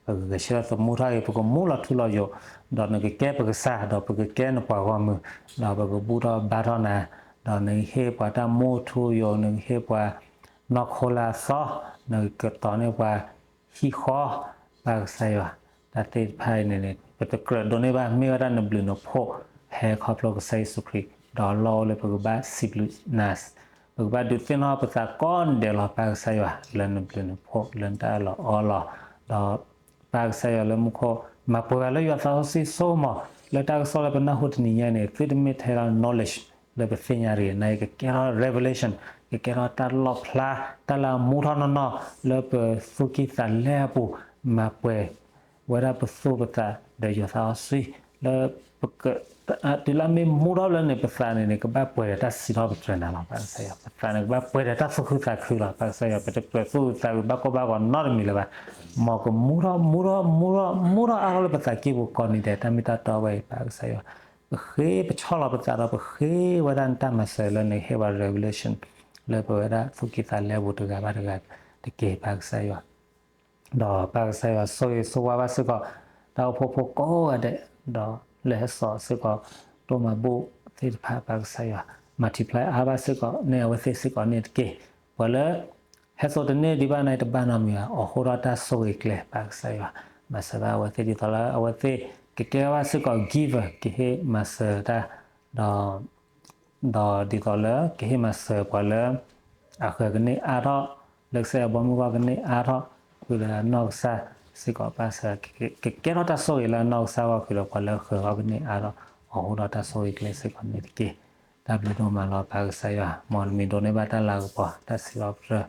ပကဂဲၤဆၢထၢၣ်သမူထီၣ်က့ၤ ပကမူလီၤထူလီၤယိာ်, ဒီးနကကဲပကစၢ် ဒီးပကကဲနပှၤဂီၢ်မုၢ်, ဒီးပကဘူၣ်ထီၣ်ဘါထီၣ်နၤ, ဒီးနကဟ့ၣ်ပှၤတၢ်မူအထူအယိာ်, နကဟ့ၣ်ပှၤနီၢ်ခိလၢအသီ, နကတီၤန့ၢ်ပှၤဟံၣ်ဃီ, ပၢ်ကစၢ်ယွၤ, တၢ်သ့ၣ်တဖၣ်အံၤန့ၣ်န့ၣ် ပတကြၢးဒိးန့ၢ်ဘၣ် မ့ၢ်ဝဲဒၣ်နဘျုးနဖှိၣ် ဟဲခီဖျိကစၢ်ယ့ၣ်ၡူးခရံာ်, ဒီးလီၢ်အိၣ်လၢပကဘၣ်စံးဘျုးနၤ ပကဘၣ်ဒုးသ့ၣ်နီၣ်ပသးကိးဂၤဒဲးလီၤ ပၢ်ကစၢ်ယွၤ, လၢနဘျုးနဖှိၣ် လၢနတၢ်အၢၣ်လီၤအီလီၤ, ဒီးပၢ်ကစၢ်ယွၤလၢမူခိၣ် မၤပှဲၤဘၣ်လၢယွၤသးစီဆှံစိကမီၤ လၢတၢ်ကစီၣ်လၢပနၢ်ဟူတနံၤညါန့ၣ် သုတမ့ၢ်ထဲလီၤ knowledge လၢပသ့ၣ်ညါတဂ့ၤ, နာ်က့ကကဲထီၣ် revelation ကကဲထီၣ်တၢ်လီၣ်ဖျါ တၢ်လၢအမူထီၣ်နီၢ်နီၢ် လၢပသူၣ်ကံၢ်သးလဲအပူၤ မၤပှဲၤဝဲဒၣ်ပသူၣ်ပသးဒီးယွၤသးစီဆှံ လၢ တုၤလၢအမ့ၢ်မူထီၣ်လၢန့ၣ် ပသးန့ၣ်န့ၣ် ကဘၣ်ပှဲၤဒီးတၢ်စံးထီၣ်ပတြၢၤနၤလီၤ ပၢ်ကစၢ်ယွၤ, ပသးန့ၣ်ကဘၣ်ပှဲၤဒီးတၢ်သူၣ်ခုသးခုလီၤ ပၢ်ကစၢ်ယွၤ, ပတကြၢးသူၣ်အုးသးအုးဘၣ်ကိၢ်ဘၣ်ဂီၤနီတမံၤလၢၤဘၣ်. မ်ကမူထီၣ် မူထီၣ် မူထီၣ် မူထီၣ်အါထီၣ်လၢပသးကံၢ်ပူၤကိးနံၤဒဲး တၢ်မ့ၢ်တၢ်တီဝဲအံၤ ပၢ်ကစၢ်ယွၤ, ပဃ့ပဆီၣ်လီၤပသးဒီး ပဃ့ဝဲဒၣ်နတၢ်မၤစၢၤလၢနကဟ့ၣ်ဝဲ revelation လၢပဝဲဒၣ်သူၣ်ကံၢ်သးလဲပူၤတဂၤဘၣ်တဂၤတက့ၢ် ပၢ်ကစၢ်ယွၤ ဒီးပၢ်ကစၢ်ယွၤ ဆိၣ်ဂ့ၤဆိၣ်ဝါဘၣ်စ့ၢ်ကီး တၢ်အိၣ်ဖှိၣ်ဖိကိးဂၤဒဲး, ဒီးလၢဟဲစိာ်စ့ၢ်ကီး ဒိၣ်မးဘူၣ်သ့ၣ်တဖၣ် ပၢ်ကစၢ်ယွၤ multiply အါဘၣ်စ့ၢ်ကီးန့ၢ်အဝဲသ့ၣ်စ့ၢ်ကီးန့ၣ်တက့ၢ်. ပှၤလၢ ဟဲစိာ်တန့ၢ်ဒံးဘၣ်န့ၣ် တဘၣ်နီတမံၤဘၣ်, အိၣ်ဃိဒီးတၢ်ဆိၣ်ဂ့ၤကျဲ ပၢ်ကစၢ်ယွၤ မၤစၢၤဘၣ်အဝဲသ့ၣ်ဒ်သိးလၢအဝဲသ့ၣ် ကကဲဘၣ်စ့ၢ်ကီး giver ကဟ့ၣ်မၤစၢၤတၢ် ဒီး ဒီးဒ်သိးလၢ ကဟ့ၣ်မၤစၢၤပှၤလၢ အဃၢၤကန့ၢ်အါထီၣ်, လၢကစၢ်ယွၤဘီမုၢ်ဂီၢ်ကန့ၢ်အါထီၣ်, ဃုာ်ဒီးအနီၢ်ကစၢ်စ့ၢ်ကီး ပၢ်ကစၢ်ယွၤ ကကဲထီၣ်တၢ်ဆိၣ်ဂ့ၤလၢအနီၢ်ကစၢ်အဂီၢ် ဃုာ်ဒီးပှၤလၢဃၢၤဂီၢ်ကန့ၢ်အါထီၣ်, အိၣ်ဃိဒီးတၢ်ဆိၣ်ဂ့ၤကျဲစ့ၢ်ကီးန့ၣ်တက့ၢ်. တၢ်ဘျုးဒိၣ်မးလီၤ ပၢ်ကစၢ်ယွၤ, မ်နမံၤဒိးန့ၢ်ဘၣ်တၢ်လၤကပီၤ တၢ်စံးထီၣ်ပတြၢၤ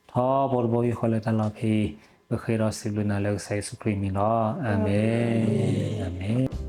ထီဘိတဘိယူၢ်ဃီလၢတၢ်လီၢ်ဖဲအံၤ, ပဃ့ဒီးစံးဘျုးနၤလၢကစၢ်ယ့ၣ်ၡူးခရံာ်မံၤလီၤ. အၤမ့ၣ်, အၤမ့ၣ်.